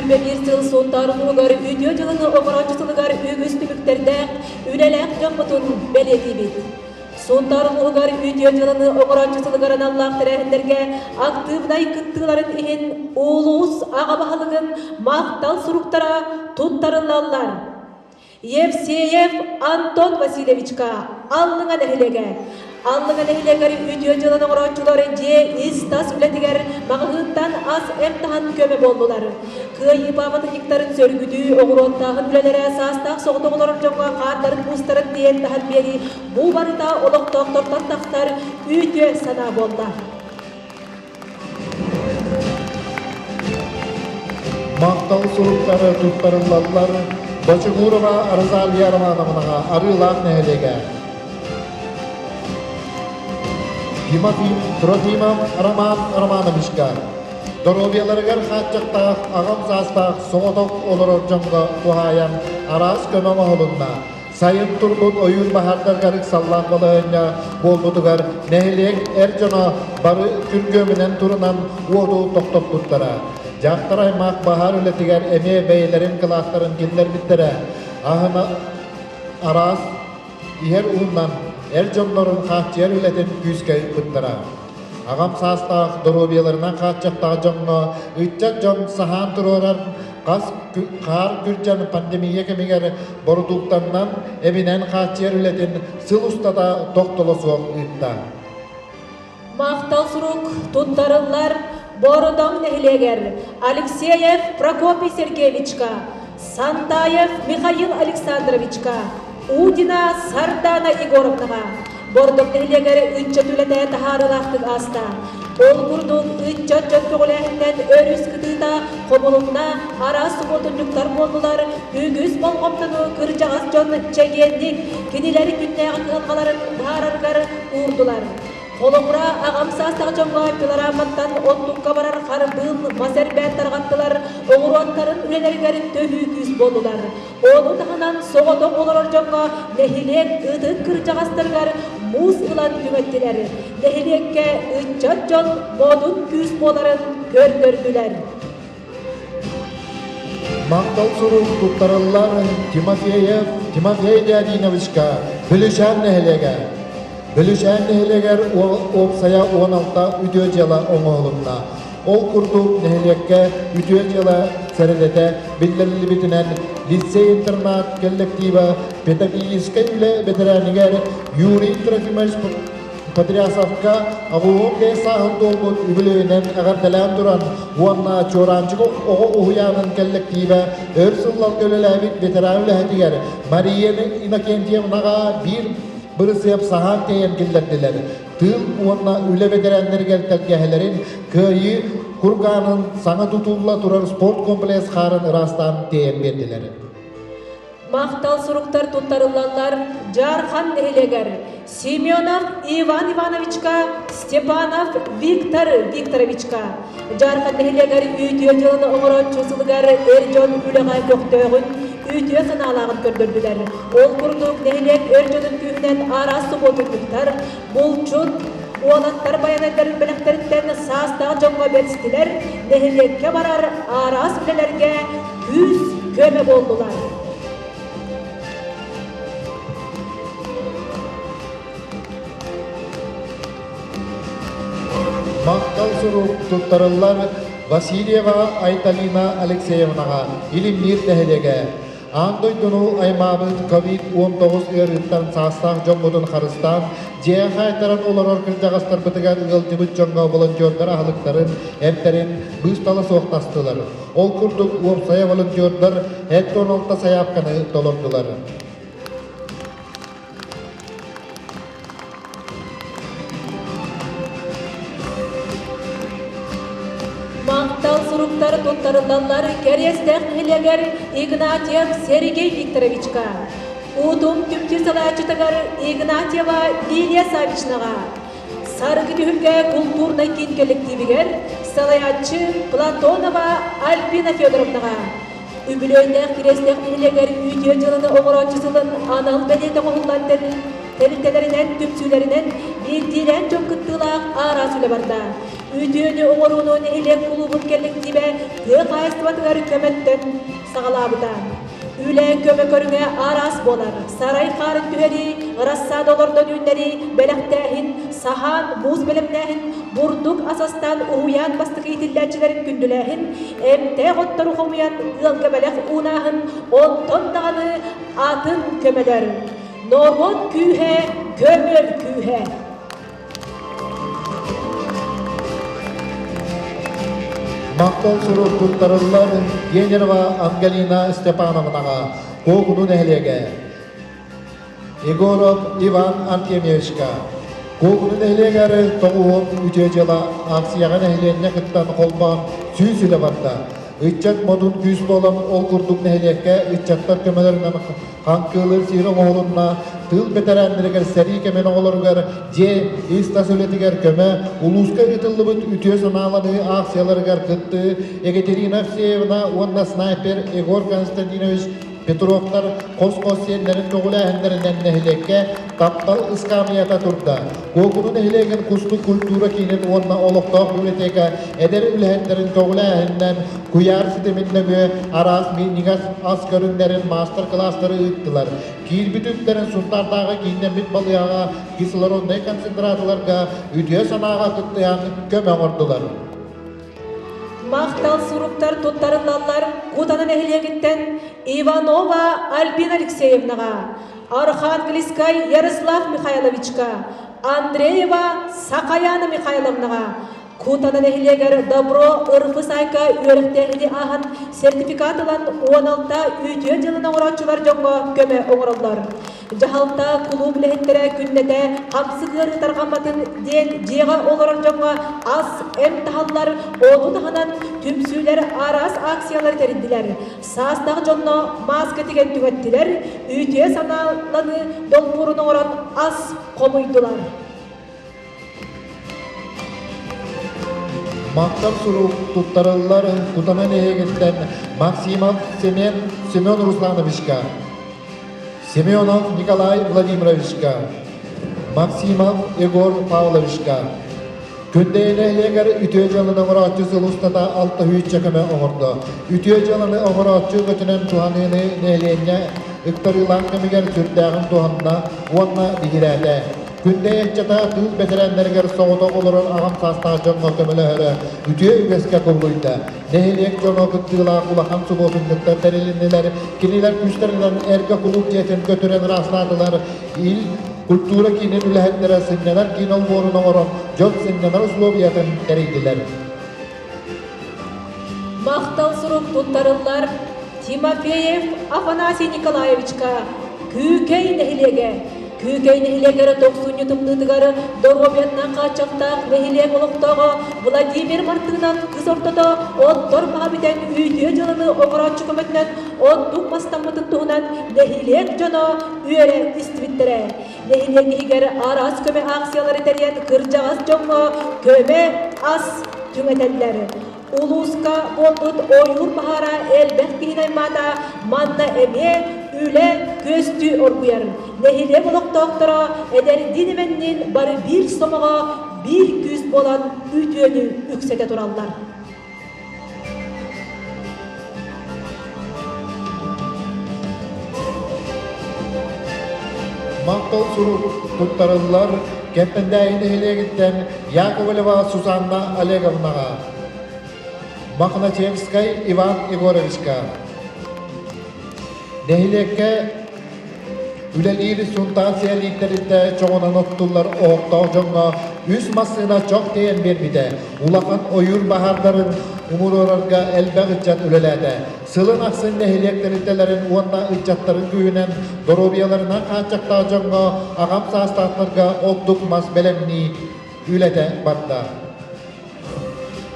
2021 сыл Сунтаар улууһугар үтүө дьылыны оҥорооччу сылыгар үгүс түмүктэрдээх үлэлээх дьоммутун бэлиэтиибит. Сунтаар улууһугар үтүө дьыаланы оҥорооччу сылыгар аналлаах тэрээһиннэргэ актыыбынай кыттыыларын иһин улуус аҕа баһылыгын махтал суруктара туттарыллаллар. Евсеев Антон Васильевичка Аллыҥа нэһилиэгэ. Аллыҥа нэһилиэгэр үтүө дьыаланы оҥорооччулар дьиэ ис-тас үлэтигэр маҕаһыынтан ас эмп таһан көмө буоллулар. Кыайыы пааматынньыктарын сөргүтүү, оҕуруоттааһын үлэлэрэ саастаах соҕотох олорор дьоҥҥо хаардарын-буустарын тиэйэн таһан биэрии бу барыта олохтоохтортон тахсар үтүө санаа буолла. Махтал суруктары туттарыллаллар Бочугурова Розалия Романовнаҕа Арыылаах нэһилиэгэ. Тимофей Трофимов Роман Романовичка доруобуйаларыгар хааччахтаах аҕам саастаах соҕотох олорор дьоҥҥо туһаайан араас көмө оҥоһулунна. Сайын турбут ойуур баһаардарыгар ыксаллаах балаһыанньа буолбутугар нэһилиэк эр дьоно бары күргүөмүнэн турунан уоту тохтоппуттара. Дьахтар аймах баһаар үлэтигэр эмиэ бэйэлэрин кылааттарын киллэрбиттэрэ. Аһына араас иһэр ууннан эр дьоннорун хааччыйар үлэтин күүскэ ыыппыттара. Аҕам саастаах доруобуйаларынан хааччахтаах дьоҥҥо ыччат дьон саһаан туруорар хас хаар күрдьэн пандемия кэмигэр бородууктаннан эбинэн хааччыйар үлэтин сыл устата тохтоло суох ыытта. Махтал сурук туттарыллар Бородоҥ нэһилиэгэр Алексеев Прокопий Сергеевичка, Сантаев Михаил Александровичка, Удина Сардана Егоровнаҕа Бордоҥ нэһилиэгэр ыччат үлэтэ таһаарыылаахтык ааста. Ол курдук ыччат дьон көҕүлээһининэн өрүс кытыыта хомулунна, араас субуотунньуктар буоллулар, үгүс болҕомтону кырдьаҕас дьон чэгиэнник кинилэри күннээҕи кыһалҕаларын быһаарарыгар уурдулар. Холобура, аҕам саастаах дьоҥҥо пилораматтан оттукка барар харбыыл мас эрбээн тарҕаттылар, оҕуруоттарын үлэлэригэр төһүү күүс буоллулар. Ону таһынан соҕотох олорор дьоҥҥо нэһилиэк ытык кырдьаҕастарыгар муус ылан түҥэттилэр. Нэһилиэккэ ыччат дьон модун күүс буоларын көрдөрдүлэр. Махтал сурук туттарыллар Тимофеев Тимофей Леонидовичка Бүлүчээн нэһилиэгэ. Бүлүчээн нэһилиэгэр уопсайа 16 үтүө дьыала оҥоһулунна. Ол курдук нэһилиэккэ үтүө дьыала сэрэдэтэ биллэриллибитинэн лицей-интернат коллектива педагогическай үлэ бэтэрээнигэр Юрий Трофимович Потрясовка Авуон бэс сааһын туолбут үбүлүөйүнэн эҕэрдэлээн туран уонна Чуораанчык оҕо уһуйаанын кэллэктиибэ өр сылларга үлэлээбит ветеран үлэһитигэр Мария Иннокентьевнаҕа биир бырысыап саһаан тэйэн киллэрдилэр. Тыыл уонна үлэ бэтэрээннэригэр тэлгэһэлэрин Кыайыы кургаанын саҥа тутулла турар спорткомплекс хаарын ыраастаан тиэйэн биэрдилэр. Махтал суруктар туттарыллаллар Дьаархан нэһилиэгэр Семенов Иван Ивановичка, Степанов Виктор Викторовичка. Дьаархан нэһилиэгэр үтүө дьыаланы оҥорооччу сылыгар эр дьон үлэҕэ көхтөөҕүн, үтүө санаалааҕын көрдөрдүлэр. Ол курдук нэһилиэк эр дьонун күүһүнэн араас субуотунньуктар, булчут, уолаттар байанайдарын бэлэхтэриттэн саастаах дьоҥҥо бэристилэр, нэһилиэккэ барар араас үлэлэргэ күүс көмө буоллулар. Махтал сурук туттарыллар Васильева Айталина Алексеевнаҕа Илимниир нэһилиэгэ Аан дойдуну аймаабыт ковид-19 ыарыыттан саастаах дьоммутун харыстаан, дьиэ хаайтаран олорор кырдьаҕастарбытыгар ыалдьыбыт дьоҥҥо волонтердар аһылыктарын, эмтэрин быыстала суох тастылар. Ол курдук уопсайа волонтердар 76 сайаапканы толордулар. Махтал суруктар туттарыллаллар Кэриэстээх нэһилиэгэр Игнатьев Сергей Викторовичка, Утум түмсүү салайааччытыгар Игнатьева Лилия Савичнаҕа, Саргы түһүлгэ култуурнай киин кэллэктиибигэр салайааччы Платонова Альбина Федоровнаҕа, Үбүлүөйдээх Кириэстээх нэһилиэгэр үтүө дьыаланы оҥорооччу сылын анал бэлиэтэ оҥоһуллан тэрилтэлэринэн, түмсүүлэринэн биирдиилээн дьон кыттыылаах араас үлэ барда. Үтүөнү оҥорууну нэһилиэк кулуубун кэллэктиибэ тыа хаһаайыстыбатыгар көмөттөн саҕалаабыта. Үлэ көмө көрүҥэ араас буолар. Сарай хаарын түһэрии, рассада олордон үүннэрии, бэлэхтээһин, саһаан, муус бэлэмнээһин, бурдук ас астаан уһуйаан бастакы иитиллээччилэрин күндүлээһин, эмтээх оттору хомуйан ыалга бэлэх уунааһын, онтон даҕаны атын көмөлөр. Норуот күүһэ, көмөл күүһэ. Махтал сурук туттарыллар Генерова Ангелина Степановнаҕа Куокуну нэһилиэгэ Егоров Иван Артемьевичка Куокуну нэһилиэгэр тоҕуһун үтүө дьыала акцияҕа нэһилиэнньэ кыттан холбоон 100 үлэ барда. Ыччат модун күүс буолан ол курдук нэһилиэккэ ыччаттар көмөлөрүнэн хаҥкыылыыр сири оҥоһулунна, тыыл бэтэрээннэригэр сэрии кэмин оҕолоругар дьиэ ис-тас үлэтигэр көмө, улууска ыытыллыбыт үтүө санааланыы аахсыйаларыгар кыттыы Екатерина Евсеевна уонна снайпер Егор Константинович Петровтар хос-хос сиэннэрин көҕүлээһиннэринэн нэһилиэккэ таптал ыскаамыйата турда. Куокуну нэһилиэгин Кустук культура киинин уонна олохтоох библиотека эдэр үлэһиттэрин көҕүлээһининэн куйаар ситимин нөҥүө араас минньигэс ас көрүҥнэрин маастар-кылаастары ыыттылар. Киирбит үптэрин Сунтаардааҕы кииннэммит балыыһаҕа кислороднай концентраторларга үтүө санааҕа кыттыһан көмө оҥордулар. Махтал суруктар туттарыллаллар Кутана нэһилиэгиттэн Иванова Альбина Алексеевнаҕа, Архангельскай Ярослав Михайловичка, Андреева Сахаяна Михайловнаҕа, Кутана нэһилиэгэр Добро ырфы сайка үөрэхтээһини ааһан сертификат ылан 16 үтүө дьыаланы оҥорооччулар дьоҥҥо көмө оҥороллор. Дьаһалта кулууп үлэһиттэрэ күннэтэ хамсык ыарыы тарҕамматын диэн дьиэҕэ олорор дьоҥҥо ас, эм таһаллар, ону таһынан түмсүүлэр араас акциялары тэрийдилэр. Саастаах дьонно мааска тигэн түҥэттилэр, үтүө санааланыы долбуурун оҥорон ас хомуйдулар. Махтал сурук туттарыллар Кутана нэһилиэгиттэн Максимов Семен Семен Руслановичка, Семенов Николай Владимировичка, Максимов Егор Павловичка. Күндэйэ нэһилиэгэр үтүө дьыаланы оҥорооччу сыл устата 600 көмө оҥордо. Үтүө дьыаланы оҥорооччу өҥөтүнэн туһаныыны нэһилиэнньэ ыктарыылаах кэмигэр сүрдээҕин туһанна уонна биһирээтэ. Күндэйэ ыччата тыыл бэтэрээннэригэр соҕотох олорор аҕам саастаах дьоҥҥо көмөлөһөрө үтүө үгэскэ кубулуйда. Нэһилиэк дьоно кыттыылаах улахан субуотунньуктар тэрилиннилэр, кинилэр күүстэринэн эргэ кулууп дьиэтин көтүрэн ыраастаатылар, Ил культура киинин үлэһиттэрэ сынньанар киин олбуорун оҥорон дьон сынньанар условиятын тэрийдилэр. Махтал сурук туттарыллар Тимофеев Афанасий Николаевичка Күүкэй нэһилиэгэ. Күүкэй нэһилиэгэр тохсунньу тымныытыгар доруобуйатынан хааччахтаах нэһилиэк олохтооҕо Владимир Мартынов кыс ортото оттор маһа бүтэн үтүө дьыаланы оҥорооччу көмөтүнэн оттук мастаммытын туһунан нэһилиэк дьоно үөрэ истибиттэрэ. Нэһилиэк иһигэр араас көмө акциялары тэрийэн кырдьаҕас дьоҥҥо көмө ас түҥэтэллэр. Улууска буолбут ойуур баһаара элбэх киһини аймаата, манна эмиэ үлэ күөстүү оргуйар. Нэһилиэк олохтоохторо эдэрдиин эмэнниин бары биир сомоҕо, биир күүс буолан үтүөнү үксэтэ тураллар. Махтал сурук туттарыллар Кэмпэндээйи нэһилиэгиттэн Яковлева Сусанна Олеговнаҕа, Мохначевскай Иван Егоровичка, нэһилиэккэ Үлэлиир Сунтаар сэлииттэриттэ чоҕунан оттуллар оһохтоох дьоҥҥо үс массыына чох тиэйэн биэрбитэ. Улахан ойуур баһаардарын умуруорарга элбэх ыччат үлэлээтэ. Сылын ахсын нэһилиэк тэрилтэлэрин уонна ыччаттарын күүһүнэн доруобуйаларынан хааччахтаах дьоҥҥо аҕам саастаахтарга оттук мас бэлэмнии үлэтэ барда.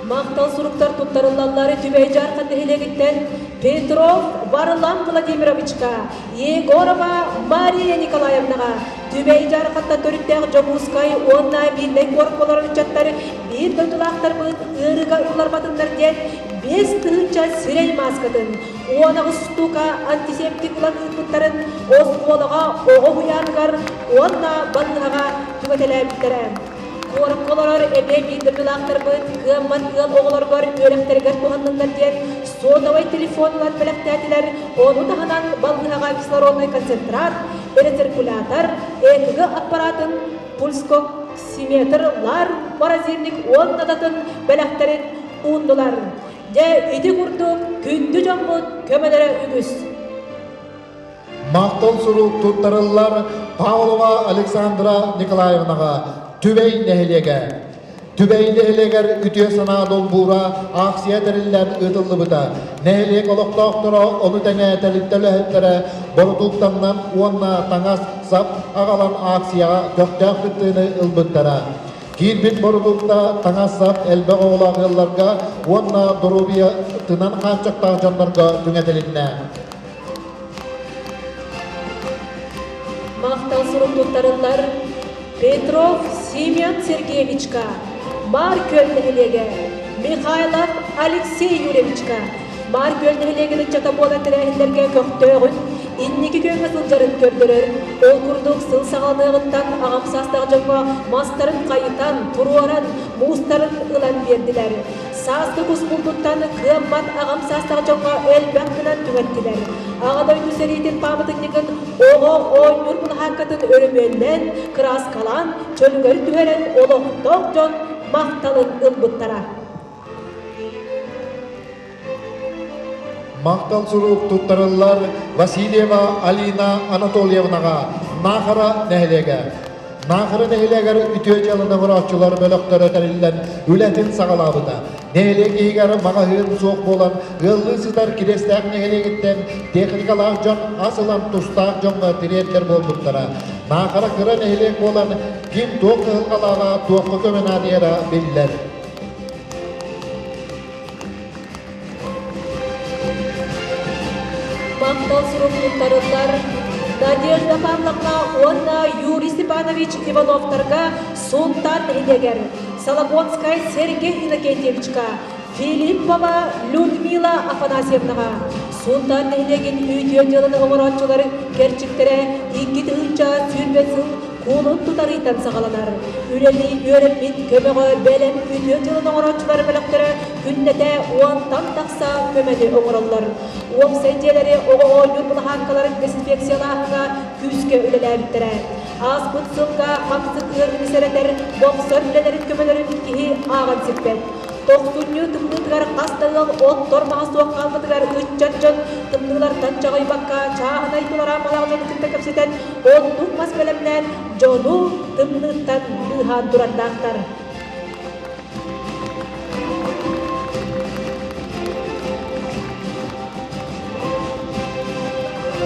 Махтал суруктар туттарыллаллар Түбэй Дьаархан нэһилиэгиттэн Петров Варлам Владимировичка, Егорова Мария Николаевнаҕа, Түбэй Дьаархантан төрүттээх Дьокуускай уонна Миирнэй куоракка олорор ыччаттар биир дойдулаахтарбыт ыарыыга ылларбатыннар диэн 5000 сирэй мааскатын, 18 штука антисептик ылан ыыппыттарын оскуолаҕа оҕо уһуйааныгар уонна балыыһаҕа түҥэтэлээбиттэрэ. Куоракка олорор эбээ биир дойдулаахтарбыт кыаммат ыал оҕолоругар үөрэхтэригэр туһанныннар диэн сотовай телефон ылан бэлэхтээтилэр, ону таһынан балыыһаҕа кислороднай концентрат, рециркулятор, ЭКГ аппаратын, пульскоксиметр, лар, морозильник уонна да атын бэлэхтэрин ууннулар. Дьэ, ити курдук күндү дьоммут көмөлөрө үгүс. Махтал сурук туттарыллар Павлова Александра Николаевнаҕа Түбэй нэһилиэгэ. Түбэй нэһилиэгэр үтүө санаа долбуура аахсыйа тэриллэн ыытыллыбыта. Нэһилиэк олохтоохторо ону тэҥэ тэрилтэ үлэһиттэрэ бородууктаннан уонна таҥас-сап аҕалан аахсыйаҕа көхтөөх кыттыыны ылбыттара. Киирбит бородуукта таҥас-сап элбэх оҕолоох ыалларга уонна доруобуйатынан хааччахтаах дьоннорго түҥэтилиннэ. Махтал сурук туттарыллар Петров Семен Сергеевичка, Маар Күөл нэһилиэгэ, Михайлов Алексей Юрьевичка, Маар Күөл нэһилиэгин ыччата буолан тэрээһиннэргэ көхтөөҕүн, инники күөҥҥэ сылдьарын көрдөрөр. Ол курдук сыл саҕаланыаҕыттан аҕам саастаах дьоҥҥо мастарын хайытан, туруоран, муустарын ылан биэрдилэр. Сааскы кус булдуттан кыаммат аҕам саастаах дьоҥҥо элбэх гынан түҥэттилэр. Аҕа дойду сэриитин пааматынньыгын оҕо оонньуур былаһааккатын өрөмүөннээн, кырааскалаан, чөлүгэр түһэрэн олохтоох дьон махталын ылбыттара. Махтал сурук туттарыллар Васильева Алина Анатольевнаҕа Наахара нэһилиэгэ. Наахара нэһилиэгэр үтүө дьыаланы оҥорооччулар бөлөхтөрө тэриллэн үлэтин саҕалаабыта. Нэһилиэк иһигэр маҕаһыын суох буолан, ыаллыы сытар Кириэстээх нэһилиэгиттэн техникалаах дьон ас ылан тустаах дьоҥҥо тириэрдэр буолбуттара. Наахара кыра нэһилиэк буолан, ким туох кыһалҕалааҕа, туохха көмө наадыйара биллэр. Махтал сурук туттарыллар Надежда Павловна уонна Юрий Степанович Ивановтарга Сунтаар нэһилиэгэр Сологонскай Сергей Иннокентьевичка, Филиппова Людмила Афанасьевнаҕа Сунтаар нэһилиэгин үтүө дьыаланы оҥорооччулар кэрчиктэрэ 2020 сыл Кулун тутарыйтан саҕаланар. Үлэлии үөрэммит көмөҕө бэлэм үтүө дьылын оҥорооччулар бөлөхтөрө күннэтэ уонтан тахса көмөнү оҥороллор. Уопсай дьиэлэри оҕо оонньуур былаһааккаларын дезинфекциялааһыҥҥа күүскэ үлэлээбиттэрэ. Ааспыт сылга хамсык ыарыыны сэрэтэр, бопсор үлэлэрин көмөлөрүн киһи ааҕан сиппэт. Тохсунньу тымныытыгар хас да ыал оттор маһа суох хаалбытыгар ыччат дьон тымныылартан чаҕыйбакка чааһынай пилорамалаах дьону кытта кэпсэтэн Оттук мас бэлэмнээн дьону тымныыттан быыһаан турардаахтар.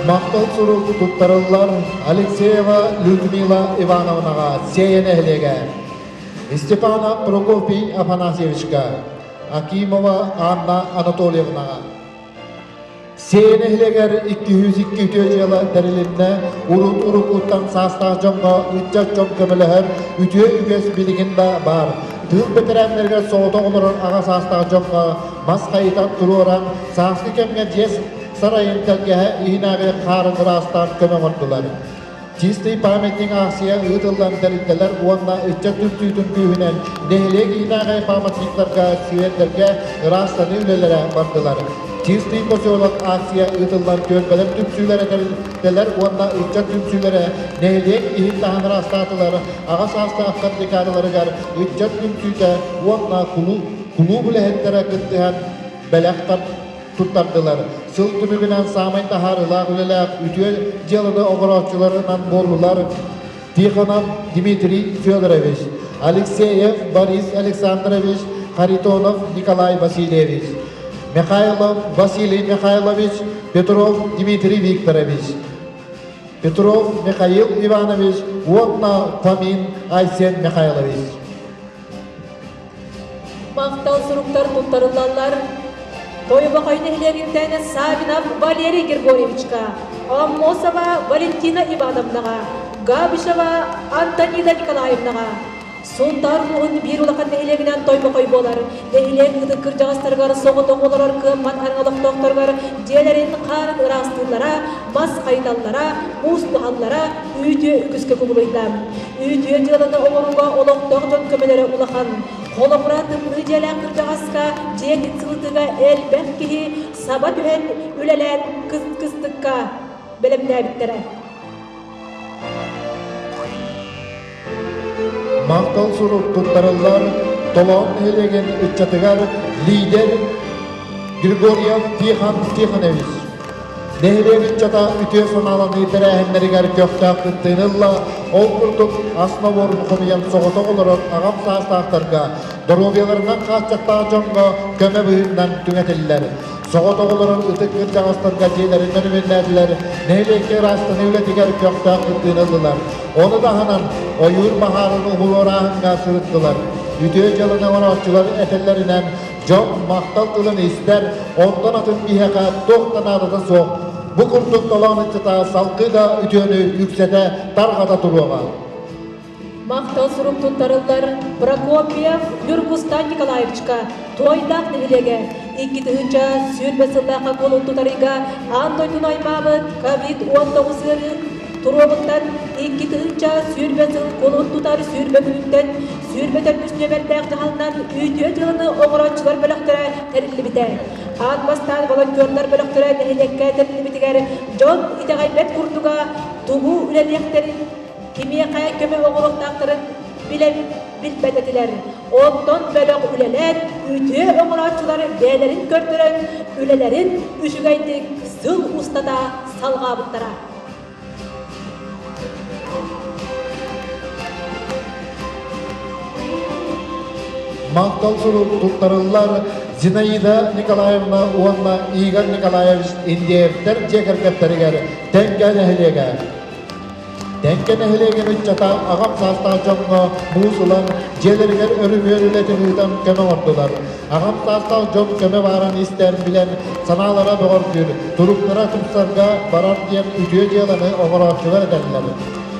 Махтал сурук туттарыллар Алексеева Людмила Ивановнаҕа Сиэйэ нэһилиэгэ, Степанов Прокопий Афанасьевичка, Акимова Анна Анатольевнаҕа. Сиэйэ нэһилиэгэр 202 үтүө дьыала тэрилиннэ, урут-уруккуттан саастаах дьоҥҥо ыччат дьон көмөлөһөр үтүө үгэс билигин да баар. Тыыл бэтэрээннэригэр соҕотох олорор аҕа саастаах дьоҥҥо мас хайытан туруоран, сааскы кэмҥэ дьиэ сарайын тэлгэһэ иһинээҕи хаарын ыраастаан көмө оҥордулар. Чистый памятник аахсыйа ыытыллан тэрилтэлэр уонна ыччат түмсүүтүн күүһүнэн нэһилиэк иһинээҕи памятниктарга, сквердэргэ ыраастаныы үлэлэрэ бардылар. Чистый поселок акция ыытыллан түөлбэлэр түмсүүлэрэ тэрилтэлэр уонна ыччат түмсүүлэрэ нэһилиэк иһин таһын ыраастаатылар, аҕа саастаахтар декадаларыгар ыччат түмсүүтэ уонна кулууп үлэһиттэрэ кыттыһан бэлэх туттардылар. Сыл түмүгүнэн саамай таһаарыылаах үлэлээх үтүө дьыаланы оҥорооччуларынан буоллулар Тихонов Дмитрий Федорович, Алексеев Борис Александрович, Харитонов Николай Васильевич, Михайлов Василий Михайлович, Петров Дмитрий Викторович, Петров Михаил Иванович уонна Фомин Айсен Михайлович. Махтал суруктар туттарыллаллар. Тойбохой нэһилиэгиттэн Савинов Валерий Григорьевичка, Аммосова Валентина Ивановнаҕа, Габышева Антонида Николаевнаҕа, Сунтаар улууһун биир улахан нэһилиэгинэн Тойбохой буолар. Нэһилиэк ытык кырдьаҕастарыгар соҕотох олорор кыаммат араҥа олохтоохторугар дьиэлэрин хаарын ыраастыыллара, мас хайыталлара, муус туһаллара үүтүө үгүскэ кубулуйда. Үтүө дьыаланы оҥорууга олохтоох дьон көмөлөрө улахан. Холобура, тымныы дьиэлээх кырдьаҕаска дьиэтин сылытыыга элбэх киһи саба түһэн үлэлээн кыстыкка бэлэмнээбиттэрэ. Махтал сурук туттарыллар Толоон нэһилиэгин ыччатыгар лидер Григорьев Тихон Тихонович. Нэһилиэк ыччата үтүө санааланыы тэрээһиннэригэр көхтөөх кыттыыны ылла. Ол курдук ас нобуорун хомуйан соҕотох олорор аҕам саастаахтарга доруобуйаларынан хааччахтаах дьоҥҥо көмө быһыытынан түҥэтиллэр. Соҕотох олорор ытык кырдьаҕастарга дьиэлэрин өрөмүөннээтилэр, нэһилиэккэ ыраастаныы үлэтигэр көхтөөх кыттыыны ыллылар. Ону таһынан ойуур баһаарын умулуорааһыҥҥа сырыттылар. Үтүө дьыаланы оҥорооччулар этэллэринэн, дьон махтал тылын истэр, онтон атын киһиэхэ туох да наадата суох. Бу курдук толоон ыччата салгыы да үтүөнү үксэтэ, тарҕата туруоҕа. Махтал сурук туттарыллар Прокопьев Ньургустан Николаевичка Туойдаах нэһилиэгэ 2020 сыллаахха кулун тутарыйга аан дойдуну аймаабыт ковид-19 ыарыы туруобуттан 2020 сыл кулун тутар сүүрбэ күнүттэн 24 нүөмэрдээх дьаһалынан үтүө дьыаланы оҥорооччулар бөлөхтөрө тэриллибитэ. Аан бастаан волонтердар бөлөхтөрө нэһилиэккэ тэриллибитигэр дьон итэҕэйбэт курдуга тугу үлэлиэхтэрин кимиэхэ көмө оҥоруохтаахтарын билэн билбэт этилэр. Онтон бөлөх үлэлээн, үтүө оҥорооччулар бэйэлэрин көрдөрөн, үлэлэрин үчүгэйдик сыл устата салҕаабыттара. Махтал сурук туттарыллар Зинаида Николаевна уонна Игорь Николаевич Индеевтэр дьиэ кэргэттэригэр Тэҥкэ нэһилиэгэ. Тэҥкэ нэһилиэгин ыччата аҕам саастаах дьоҥҥо муус ылан, дьиэлэригэр өрүмүөр үлэтин ыытан көмө оҥордулар. Аҕам саастаах дьон көмө баарын истэн билэн, санаалара бөҕөргүүр, туруктара тупсарга барар диэн үтүө дьыаланы оҥорооччулар этэллэр.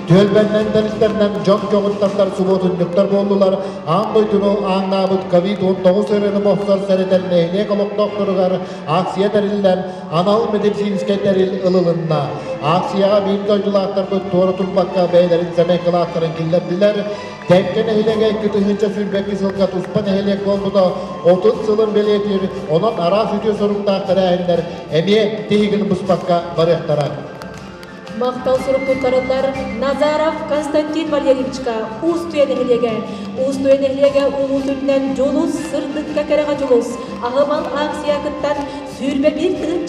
Түөлбэннэн тэрилтэринэн дьон көҕүттэрдэр субуотунньуктар буоллулар, аан дойдуну ааҥнаабыт ковид-19 ыарыыны бохсор сэрэтэр нэһилиэк олохтоохторугар акция тэриллэн, анал медицинскэй тэрил ылылынна. Акцияҕа биир дойдулаахтарбыт туора турбакка бэйэлэрин сэмэй кылааттарын киллэрдилэр. Тэҥкэ нэһилиэгэ 2022 сылга туспа нэһилиэк буолбута 30 сылын бэлиэтиир, онон араас үтүө соруктаах тэрээһиннэр эмиэ тиһигин быспакка барыахтара. Махтал сурук туттарыллар Назаров Константин Валерьевичка Уустуйа нэһилиэгэ. Уустуйа нэһилиэгэ улуус үрдүнэн Дьулус сырдыкка кэрэҕэ дьулус аһымал акция кыттан 21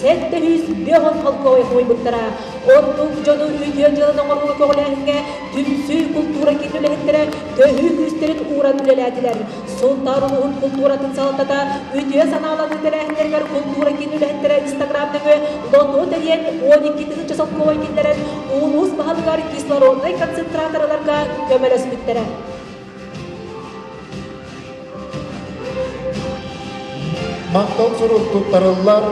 705 холкуой хомуйбуттара. Ордук дьону үтүө дьыаланы оҥорууга көҕүлээһиҥҥэ түмсүү култуура киин үлэһиттэрэ төһүү күүстэрин ууран үлэлээтилэр. Сунтаар улууһун култууратын салалтата үтүө санааланыы тэрээһиннэригэр култуура киин үлэһиттэрэ Инстаграм нөҥүө лото тэрийэн 12 000 солкуобай киллэрэн улуус баһылыгар кислороднай концентратор ыларга көмөлөспүттэрэ. Махтал сурук туттарыллар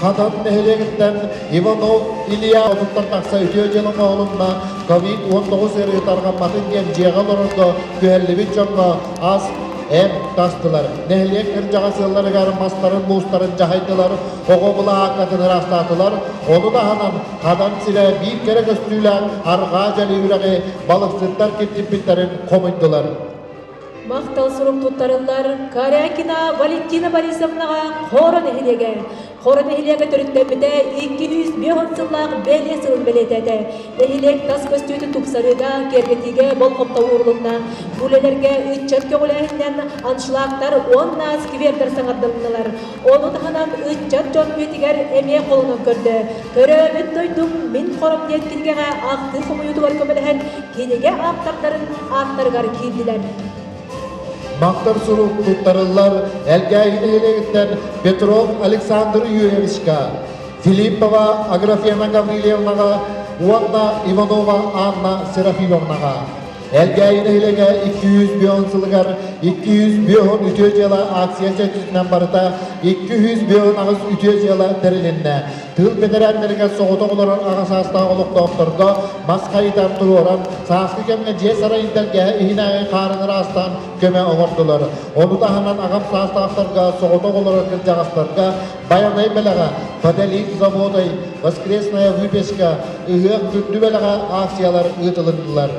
Хатан нэһилиэгиттэн Иванов Илья отуттан тахса үтүө дьыала оҥоһулунна ковид-19 ыарыы тарҕамматын диэн дьиэҕэ олорорго күһэллибит дьоҥҥо ас, эм тастылар. Нэһилиэк кырдьаҕас ыалларыгар мастарын, муустарын дьаһайдылар, оҕо былаһааккатын ыраастаатылар. Ону таһынан Хадан сирэ биир кэрэ көстүүлээх арҕаа дьэли үрэҕи балыксыттар киртиппиттэрин хомуйдулар. Махтал сурук туттарыллар Корякина Валентина Борисовнаҕа Хоро нэһилиэгэ. Хоро нэһилиэгэ төрүттэммитэ 205 сыллаах бэлиэ сылын бэлиэтээтэ. Нэһилиэк тас көстүүтүн тупсарыыга, киэргэтиигэ болҕомто уурулунна. Бу үлэлэргэ ыччат көҕүлээһининэн аншлагтар уонна сквердэр саҥардылыннылар. Ону таһынан ыччат дьон үйэтигэр эмиэ холонон көрдө. Төрөөбүт дойдум мин хором диэн кинигэҕэ ахтыы хомуйуутугар көмөлөһөн кинигэ ааптардарын ааттарыгар киирдилэр. Махтал сурук туттарыллар Элгээйи нэһилиэгиттэн Петров Александр Юрьевичка, Филиппова Аграфена Гаврильевнаҕа уонна Иванова Анна Серафимовнаҕа. Элгээйи нэһилиэгэ 205 сылыгар 205 үтүө дьыала акция чэрчитинэн барыта 258 үтүө дьыала тэрилиннэ. Тыыл бэтэрээннэригэр соҕотох олорор аҕа саастаах олохтоохторго мас хайытан туруоран, сааскы кэмҥэ дьиэ сарайын тэлгэһэ иһинээҕи хаарын ыраастаан көмө оҥордулар. Ону таһынан аҕам саастаахтарга соҕотох олорор кырдьаҕастарга Байанай бэлэҕэ, Подолит заводай, Воскресная выпечка, Ыһыах күндү бэлэҕэ акциялар ыытылыннылар.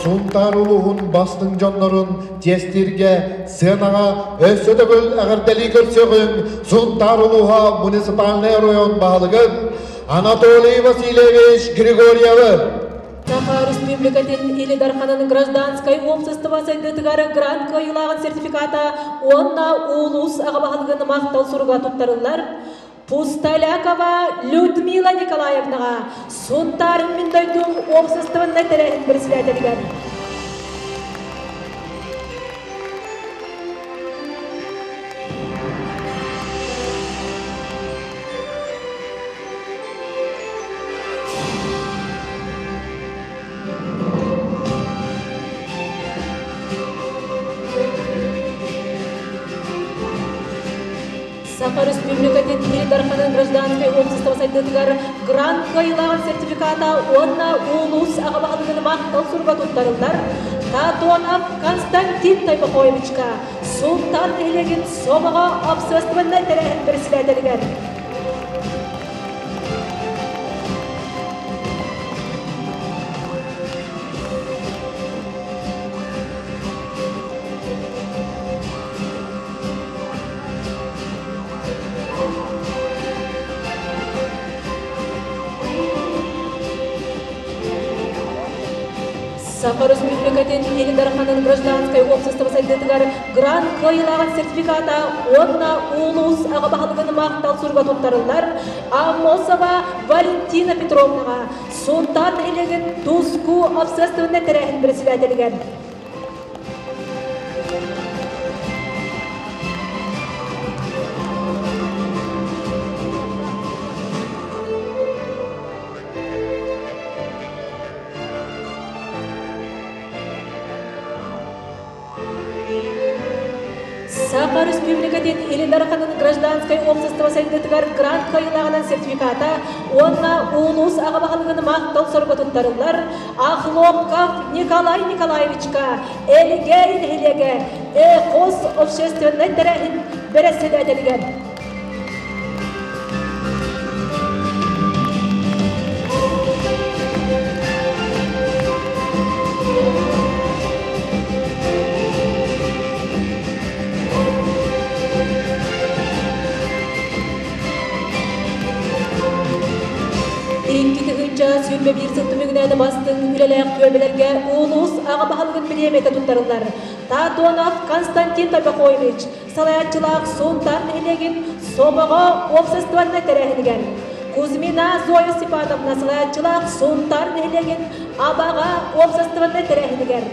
Сунтаар улууһун бастыҥ дьоннорун чиэстииргэ сыанаҕа өссө төгүл эҕэрдэлии көрсүөҕүҥ Сунтаар улууһа муниципальнай оройуон баһылыгын Анатолий Васильевич Григорьевы. Саха Республикатын Ил Дарханын гражданскай уопсастыба сайдыытыгар грант кыайыылааҕын сертификата уонна улуус аҕа баһылыгын махтал суруга туттарыллар. Пустолякова Людмила Николаевнаҕа Сунтаарым мин дойдум уопсастыбаннай тэрээһин председателигэр. Саха Республикатын Ил Дарханын гражданскай общество сайдыытыгар грант кыайыылааҕын сертификата уонна улуус аҕа баһылыгын махтал суруга туттарыллар Татонов Константин Тайбахоевичка Султан нэһилиэгин Сомоҕо общественнай тэрээһин председателигэр. Саха Республикатын Ил Дарханын гражданскай уопсастыба сайдыытыгар грант кыайыылааҕын сертификата уонна улуус аҕа баһылыгын махтал суруга туттарыллар Аммосова Валентина Петровнаҕа Сунтаар нэһилиэгин Туску общественнай тэрээһин председателигэр. Саха Республикатын Илин Арханын гражданскай общество сайдыытыгар грант кыайыылааҕынан сертификата уонна улуус аҕа баһылыгын махтал соруга туттарыллар Охлопков Николай Николаевичка Элигэй нэһилиэгэ ЭХОС общественнай тэрээһин бэрэссэдээтэлигэр. 2 сыл түмүгүнэн бастыҥ үлэлээх түөлбэлэргэ улуус аҕа баһылыгын бириэмийэтэ туттарыллар. Татонов Константин Тобохоевич салайааччылаах Сунтаар нэһилиэгин Сомоҕо уопсастыбаннай тэрээһинигэр Кузьмина Зоя Степановна салайааччылаах Сунтаар нэһилиэгин Абаҕа уопсастыбаннай тэрээһинигэр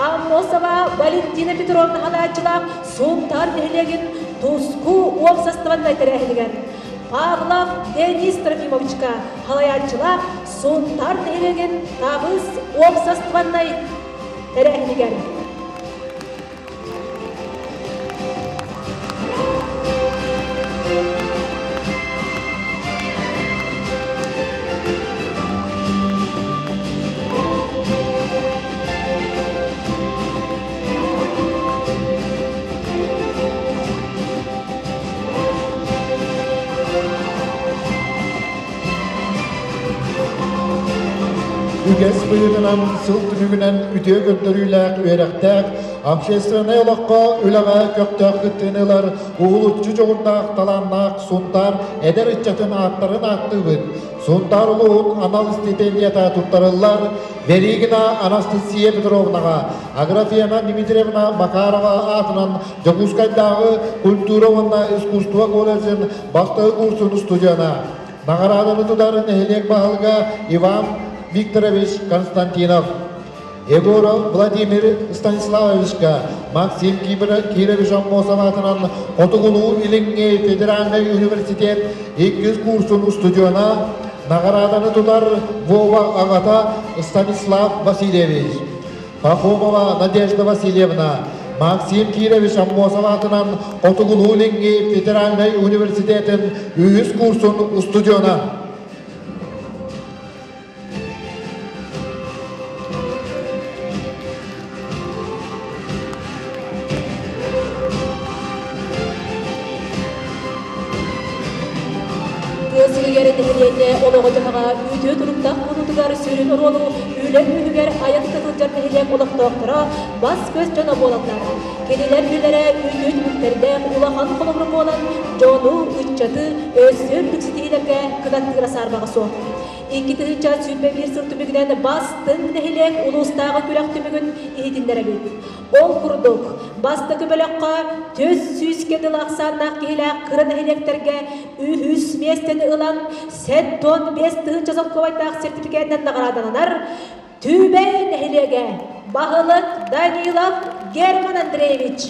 Аммосова Валентина Петровна салайааччылаах Сунтаар нэһилиэгин Туску уопсастыбаннай тэрээһинигэр Павлов Денис Трофимовичка салайааччылаах Сунтаар нэһилиэгин Табыс уопсастыбаннай тэрээһинигэр. Үгэс быһыытынан сыл түмүгүнэн үтүө көрдөрүүлээх үөрэхтээх общественнай олоххо үлэҕэ көхтөөх кыттыыны ылар уһулуччу дьоҕурдаах талааннаах Сунтаар эдэр ыччатын ааттарын ааттыыбыт. Сунтаар улууһун анал стипендията туттарыллар Веригина Анастасия Петровнаҕа, Аграфена Дмитриевна Макарова аатынан Дьокуускайдааҕы культура уонна искусство колледжын бастакы курсун студена. Наҕарааданы тутар нэһилиэк баһылыга Иван Викторович Константинов. Егоров Владимир Станиславовичка Максим Кирович Аммосов аатынан Хотугулуу-Илиҥҥи федеральнай университет иккис курсун устудьуона, наҕарааданы тутар Вова аҕата Станислав Васильевич. Пахомова Надежда Васильевна, Максим Кирович Аммосов аатынан Хотугулуу-Илиҥҥи федеральнай университетын үһүс курсун устудьуона. Тыа сиригэр нэһилиэнньэ олоҕо-дьаһаҕа үтүө туруктаах буолуутугар сүрүн оруолу үлэ күүһүгэр айан сылдьар нэһилиэк олохтоохторо бас-көс дьоно буолаллар. Кинилэр үлэлэрэ үтүө түмүктэрдээх улахан холобур буолан, дьону, ыччаты өссө үрдүк ситиһиилэргэ кынаттыыра саарбаҕа суох. 2021 сыл түмүгүнэн бастыҥ нэһилиэк улуустааҕы күрэх түмүгүн иһитиннэрэбит. Ол курдук, бастакы бөлөххө түс сүүскэ дылы ахсааннаах киһилээх кыра нэһилиэктэргэ үһүс миэстэни ылан, 75 тыһыынча солкуобайдаах сертификатынан наҕараадаланар Түбэй нэһилиэгэ баһылык Данилов Герман Андреевич.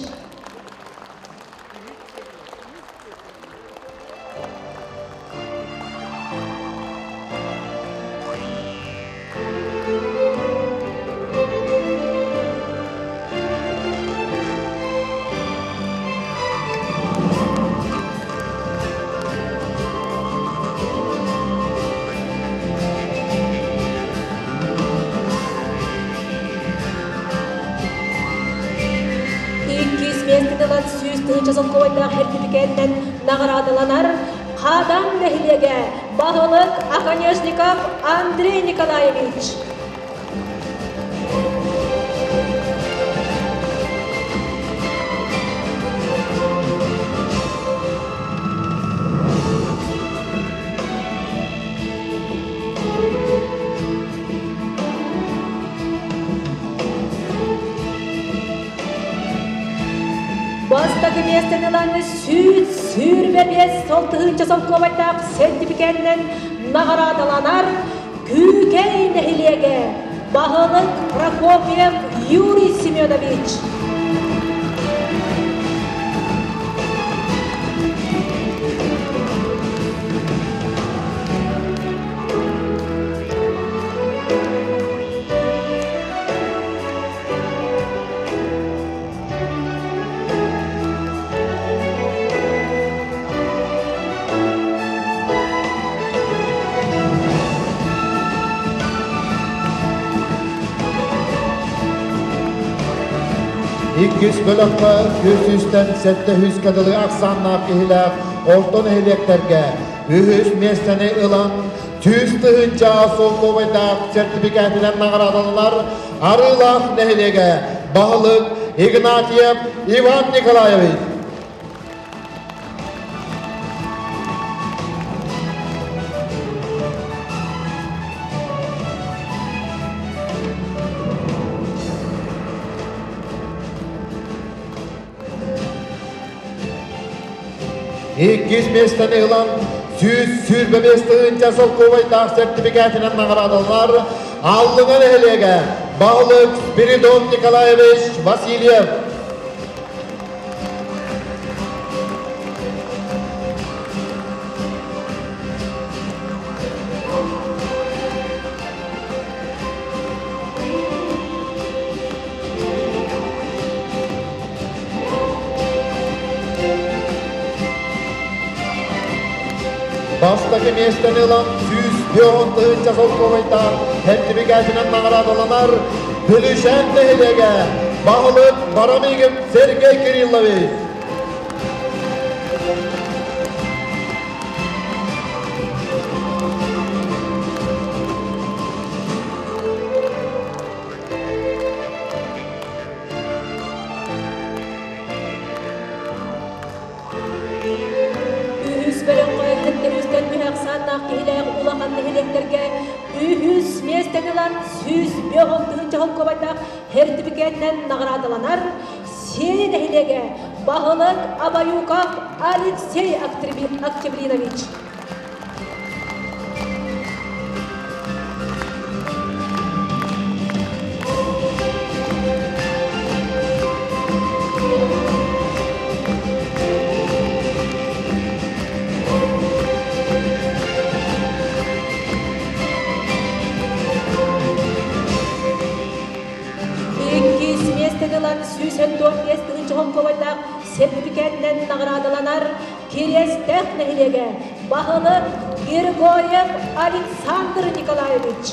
миэстэтин ылан 100 тыһыынча солкуобайдаах сэртипикээтинэн наҕараадаланар Хадан нэһилиэгэ баһылык Оконешников Андрей Николаевич. Бастакы миэстэни ылан 125 сол тыһыынча солкуобайдаах сэртипикээнинэн наҕараадаланар Күүкэй нэһилиэгэ баһылык Прокопьев Юрий Семенович. Иккис бөлөххө 300-тэн 700 кадылы ахсааннаах киһилээх орто нэһилиэктэргэ үһүс миэстэни ылан 100 тыһыынча солкуобайдаах сертификатынан наҕараадаланар Арыылаах нэһилиэгэ баһылык Игнатьев Иван Николаевич. Иккис миэстэни ылан 125 тыһыынча солкуобайдаах сэртипикээтинэн наҕараадаланар Аллыҥа нэһилиэгэ баһылык Спиридон Николаевич Васильев. Бастакы миэстэни ылан 110 тыһыынча солкуобайдаах сэртипикээтинэн наҕараадаланар Бүлүшэн нэһилиэгэ баһылык Барамыгин Сергей Кириллович. Үһүс бөлөххө хэттэрүүстэн үһэ ахсааннаах киһилээх улахан нэһилиэктэргэ үһүс миэстэни ылан 105 тыһыынча холкуобайдаах сэртипикээтинэн наҕараадаланар Сиэйэ нэһилиэгэ баһылык Абаюков Алексей Октябринович. Иккис миэстэни ылан 145 тыһыынча холкуобайдаах сэртипикээтинэн наҕараадаланар Кириэстээх нэһилиэгэ баһылык Григорьев Александр Николаевич.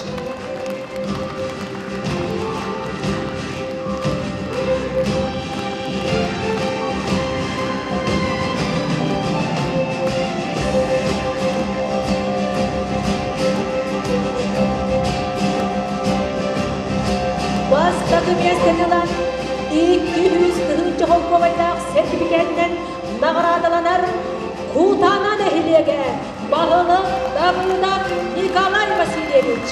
Бастакы миэстэни ылан 200 тыһыынча холкуобайдаах сэртипикээтинэн наҕараадаланар Кутана нэһилиэгэ баһылык Давыдов Николай Васильевич.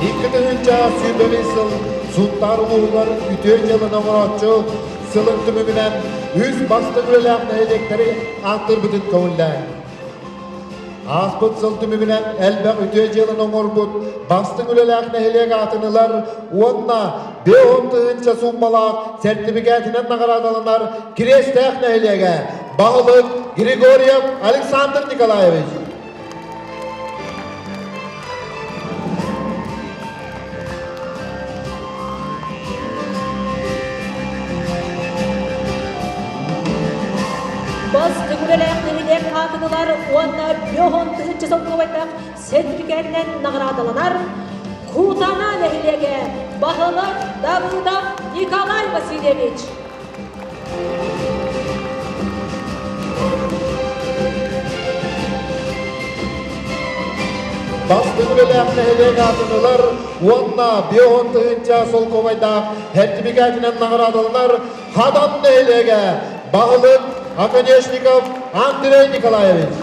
2021 сыл Сунтаар улууһугар үтүө дьыаланы оҥорооччу сылын түмүгүнэн үс бастыҥ үлэлээх нэһилиэктэри ааттыырбытын көҥүллээн. Ааспыт сыл түмүгүнэн элбэх үтүө дьыаланы оҥорбут бастыҥ үлэлээх нэһилиэк аатын ылар уонна 50 тыһыынча сууммалаах сэртипикээтинэн наҕараадаланар Кириэстээх нэһилиэгэ баһылык Григорьев Александр Николаевич. Бастыҥ үлэлээх нэһилиэк аатын ылар уонна 50 тыһыынча солкуобайдаах сэртипикээтинэн наҕараадаланар. Кутана нэһилиэгэ баһылык Давыдов Николай Васильевич. Бастыҥ үлэлээх нэһилиэк аатынылар уонна биоһон тыһыынча солкуобайдаах сэртипикээтинэн наҕараадаланар Хадан нэһилиэгэ баһылык Оконешников Андрей Николаевич.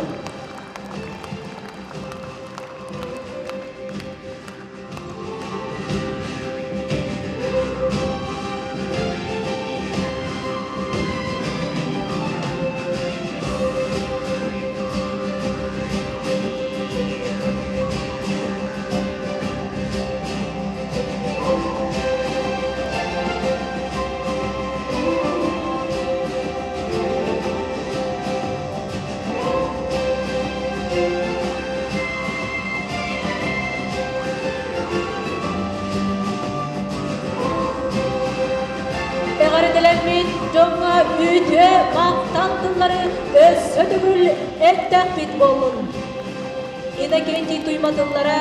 Эҕэрдэлэммит дьоҥҥо үтүө махтал тыллары өссө төгүл эттэхпит буоллун. Иннокентий Туйматыллара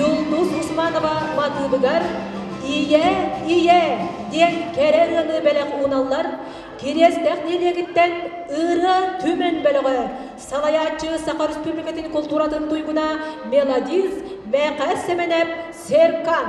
Юлдуз Усманова матыыбыгар «Ийэ, ийэ» диэн кэрэ ырыаны бэлэх ууналлар Кириэстээх нэһилиэгиттэн Ырыа Түмэн бөлөҕө салайааччы Саха Республикатын култууратын туйгуна мелодист Мэхээс Сэмэнэп Серкан.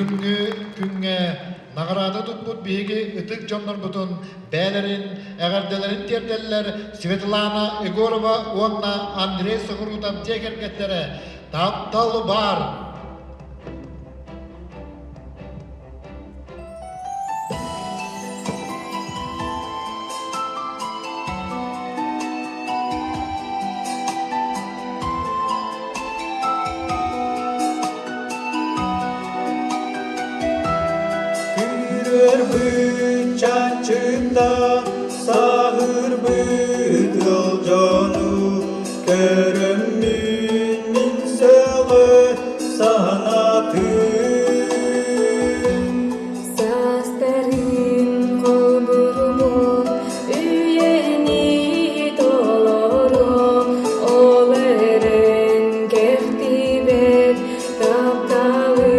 Бүгүҥҥү күҥҥэ наҕараада туппут биһиги ытык дьоннорбутун бэйэлэрин эҕэрдэлэрин тиэрдэллэр Светлана Егорова уонна Андрей Сокурутов дьиэ кэргэттэрэ Таптал баар! Күүрэрбит чанчыкта, саһырбыт ыал дьону көрөммүн мин сөҕө санатым. Саастарын холбурумо, үйэни толоро, ол эрэн кэхтибэт тапталы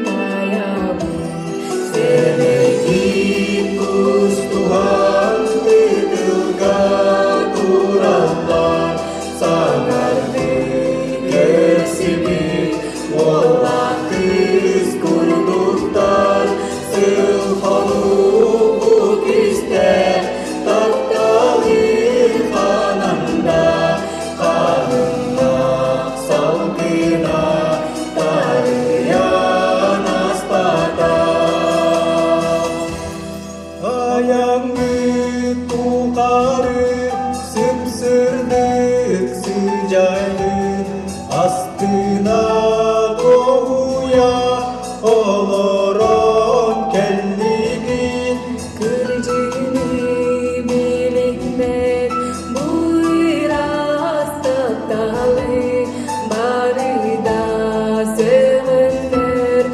таайабын. Сэмэйдик кустуһан тытылга тураллар, саҥардыы көрсүбүт уоллаах кыыс курдуктар, сыл-хонук истэр тапталы хананда, хаһыннах салгына таарыйан аспата. Айаҥҥыт тухары сып-сырдык сыдьаайдын, астына дуоһуйа олорон кэллигит. Кырдьыгы билиммэт буйрас тапталы бары да сөҕөннөр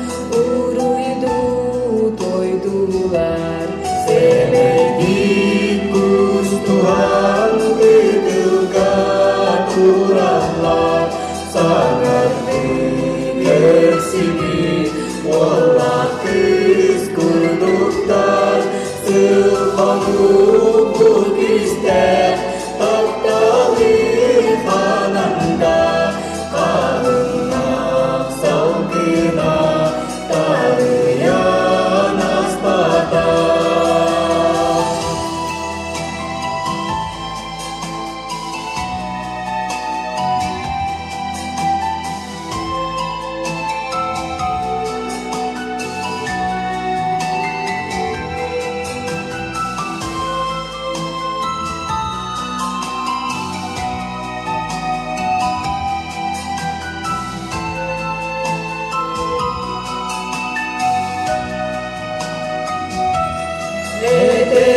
уруйдуу тойдулар. Сэмэйдик кустуһан кытылга тураллар, саҥардыы көрсүбүт уоллаах кыыс курдуктар, сыл-хонук истэр тапталы хананда, хаһыннах салгына таарыйан аспата.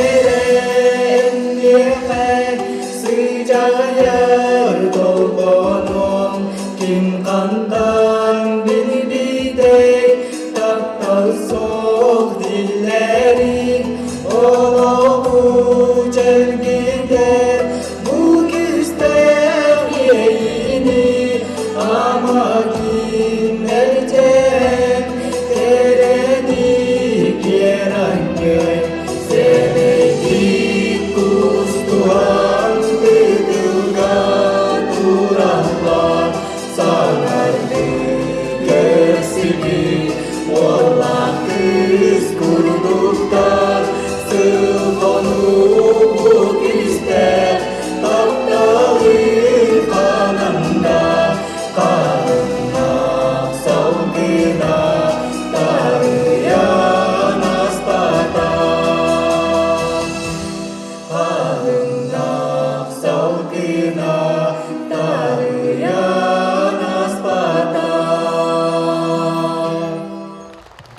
Этэрэн сыдьаайар долгонуом, ким хантан билбитэй таптал суох диллэрин, олоҕу чэлгитэр бу күүстээх иэйиини ама кимнэрдьэн кэрэни киэр анньай сэмэйдик кустуһан кытылга тураллар саҥардыы көрсүбүт уоллаах кыыс курдуктар сыл-хонук истэр тапталы хананда хаһыннах салгына таарыйан аспата хаһыннах салгына таарыйан аспата.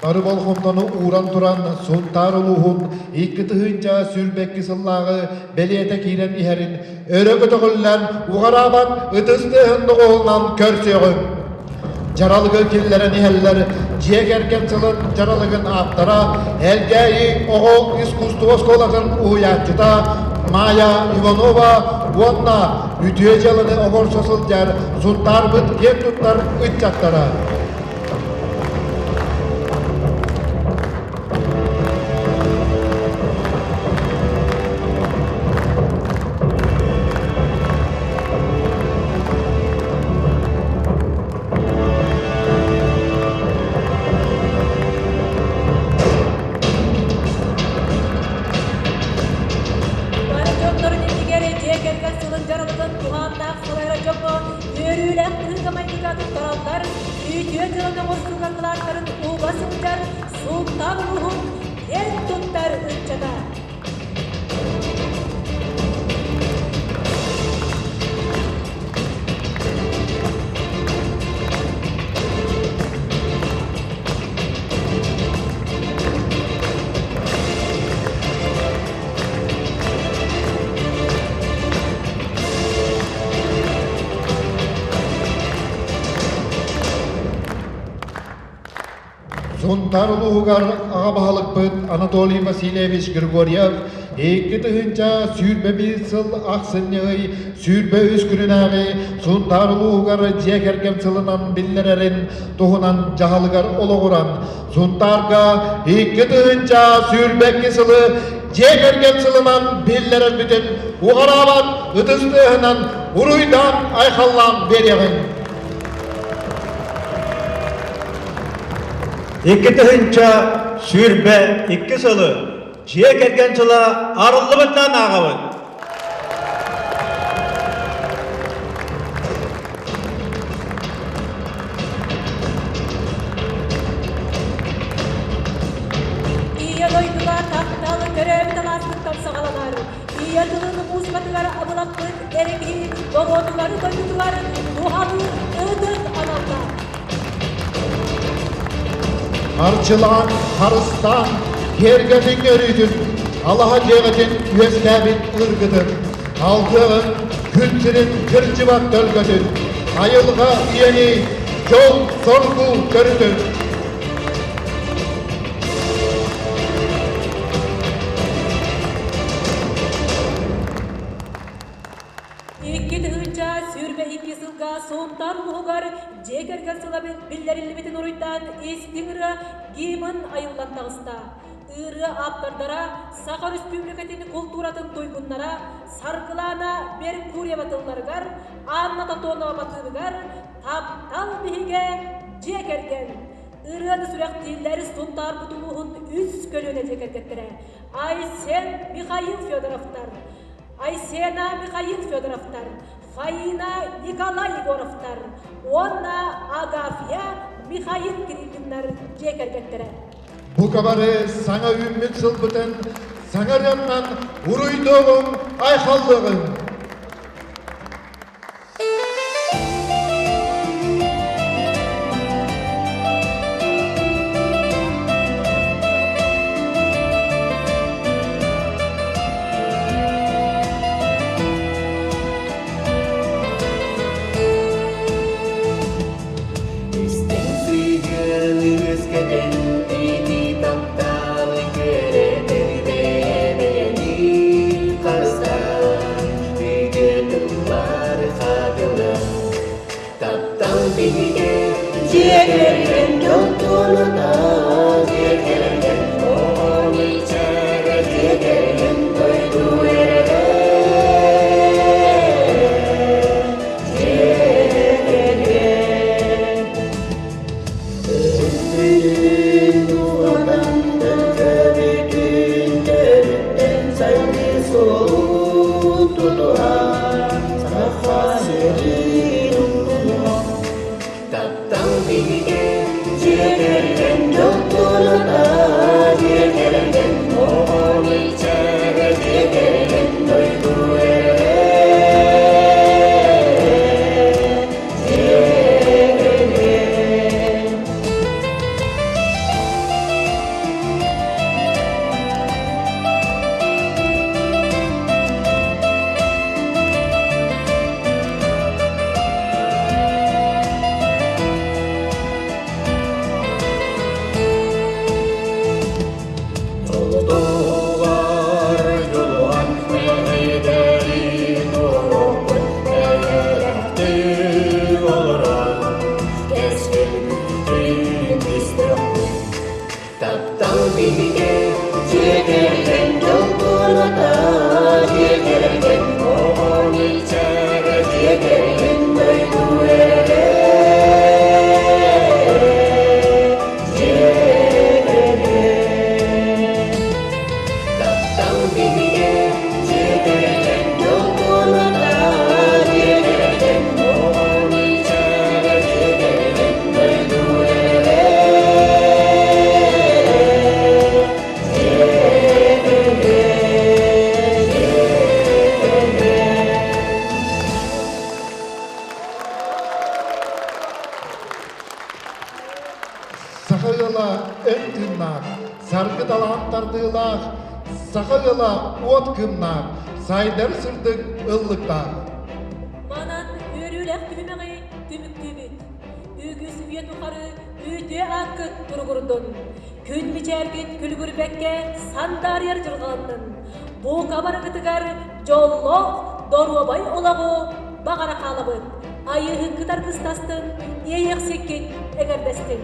Бары болҕомтону ууран туран Сунтаар улууһун 2022 сыллааҕы бэлиэтэ киирэн иһэрин өрө көтөҕүллэн уҕараабат ытыс тыаһын доҕуһуолунан көрсүөҕүҥ. Дьаралыгы киллэрэн иһэллэр дьиэ кэргэн сылын дьаралыгын ааптара Элгээйи оҕо искусство оскуолатын уһуйааччыта Майя Иванова уонна үтүө дьыаланы оҥорсо сылдьар Сунтаарбыт киэн туттар ыччаттара. Сунтаар улууһугар аҕа баһылыкпыт Анатолий Васильевич Григорьев 2021 сыл ахсынньы ый 23 күнүнээҕи Сунтаар улууһугар дьиэ кэргэн сылынан биллэрэрин туһунан дьаһалыгар олоҕуран Сунтаарга 2022 сылы дьиэ кэргэн сылынан биллэрэрбитин уҕараабат ытыс тыаһынан уруйдаан айхаллаан биэриэҕиҥ. 2022 сылы дьиэ кэргэн сыла арыллыбытынан ааҕабыт. Ийэ дойдуга таптал төрөөбүт алааспыттан саҕаланар. Ийэ тылын муусукатыгар абылаппыт эрэ киһи норуотугар дойдутугар туһалыыр ытык аналлаах. Арчылаан, харыстаан, киэргэтиҥ өрүүтүн, алаһа дьиэҕитин үөскээбит ыргытын, алгыаҕын күн сирин кырдьыбат төлкөтүн, айылҕа ийэни дьол-соргу төрүтүн. 2022 сылга Сунтаар улууһугар дьиэ кэргэн сыла биллэриллибитин уруйдаан истиҥ ырыа гимн айыллан таҕыста. Ырыа ааптардара Саха Өрөспүүбүлүкэтин култууратын туйгуннара Саргылаана Меркурьева тылларыгар, Анна Тотонова матыыбыгар «Таптал биһигэ дьиэ кэргэн» ырыаны сүрэхтииллэр Сунтаарбыт улууһун үс көлүөнэ дьиэ кэргэттэрэ Айсен Михаил Федоровтар, Айсена Михаил Федоровтар, Фаина Николай Егоровтар уонна Агафья Михаил Кириллиннар дьиэ кэргэттэрэ. Бука бары саҥа үүммүт сылбытын саҥа ырыаннан уруйдуоҕуҥ, айхаллыаҕыҥ! Истиҥ сыһыан үөскэтэн, итии тапталы күөрэтэн бэйэ-бэйэни харыстаан, үтүө тыллары хатылан, таптал биһигэ дьиэ кэргэн дьол туонута, дьиэ кэргэн оҕону ичээрэ, дьиэ кэргэн дойду эрэлэ. Өрүспүтүн уотан төлкөбүтүн төрүттэн сайдыы суолун тутуһан саха сирин умнума таптал биһигэ дьиэ кэргэн дьол туонута дьиэ кэргэн оҕону ичээрэ дьиэ кэргэн дойду эрэлэ Толтугар дьулуһан мэһэйдэрин оҥорбут эйэлээхтик олорон кэскилбитин истэхпит. Таптал биһигэ дьиэ кэргэн дьол туоната, дьиэ кэргэн оҕону ичээрэ, дьиэ кэргэн дойду эрэлэ. Таптал биһигэ дьиэ кэргэн дьол туонута, дьиэ кэргэн оҕону ичээрэ, дьиэ кэргэн дойду эрэлэ. Дьиэ кэргэн, дьиэ кэргэн. Саха ыала өн тыыннаах, саргы талаан тардыылаах, саха ыала уот кыымнаах, сайдар сырдык ыллыктаах. Манан үөрүүлээх түһүмэҕи түмүктүүбүт. Үгүс үйэ тухары үтүө ааккыт туругурдун. Күн мичээргит күлүгүрбэккэ сандаарыйар дьылҕаланнын. Бука барыгытыгар дьоллоох, доруобай олоҕу баҕара хаалабыт. Айыыһыккыт аргыстастын, иэйэхсиккит эҥэрдэстин.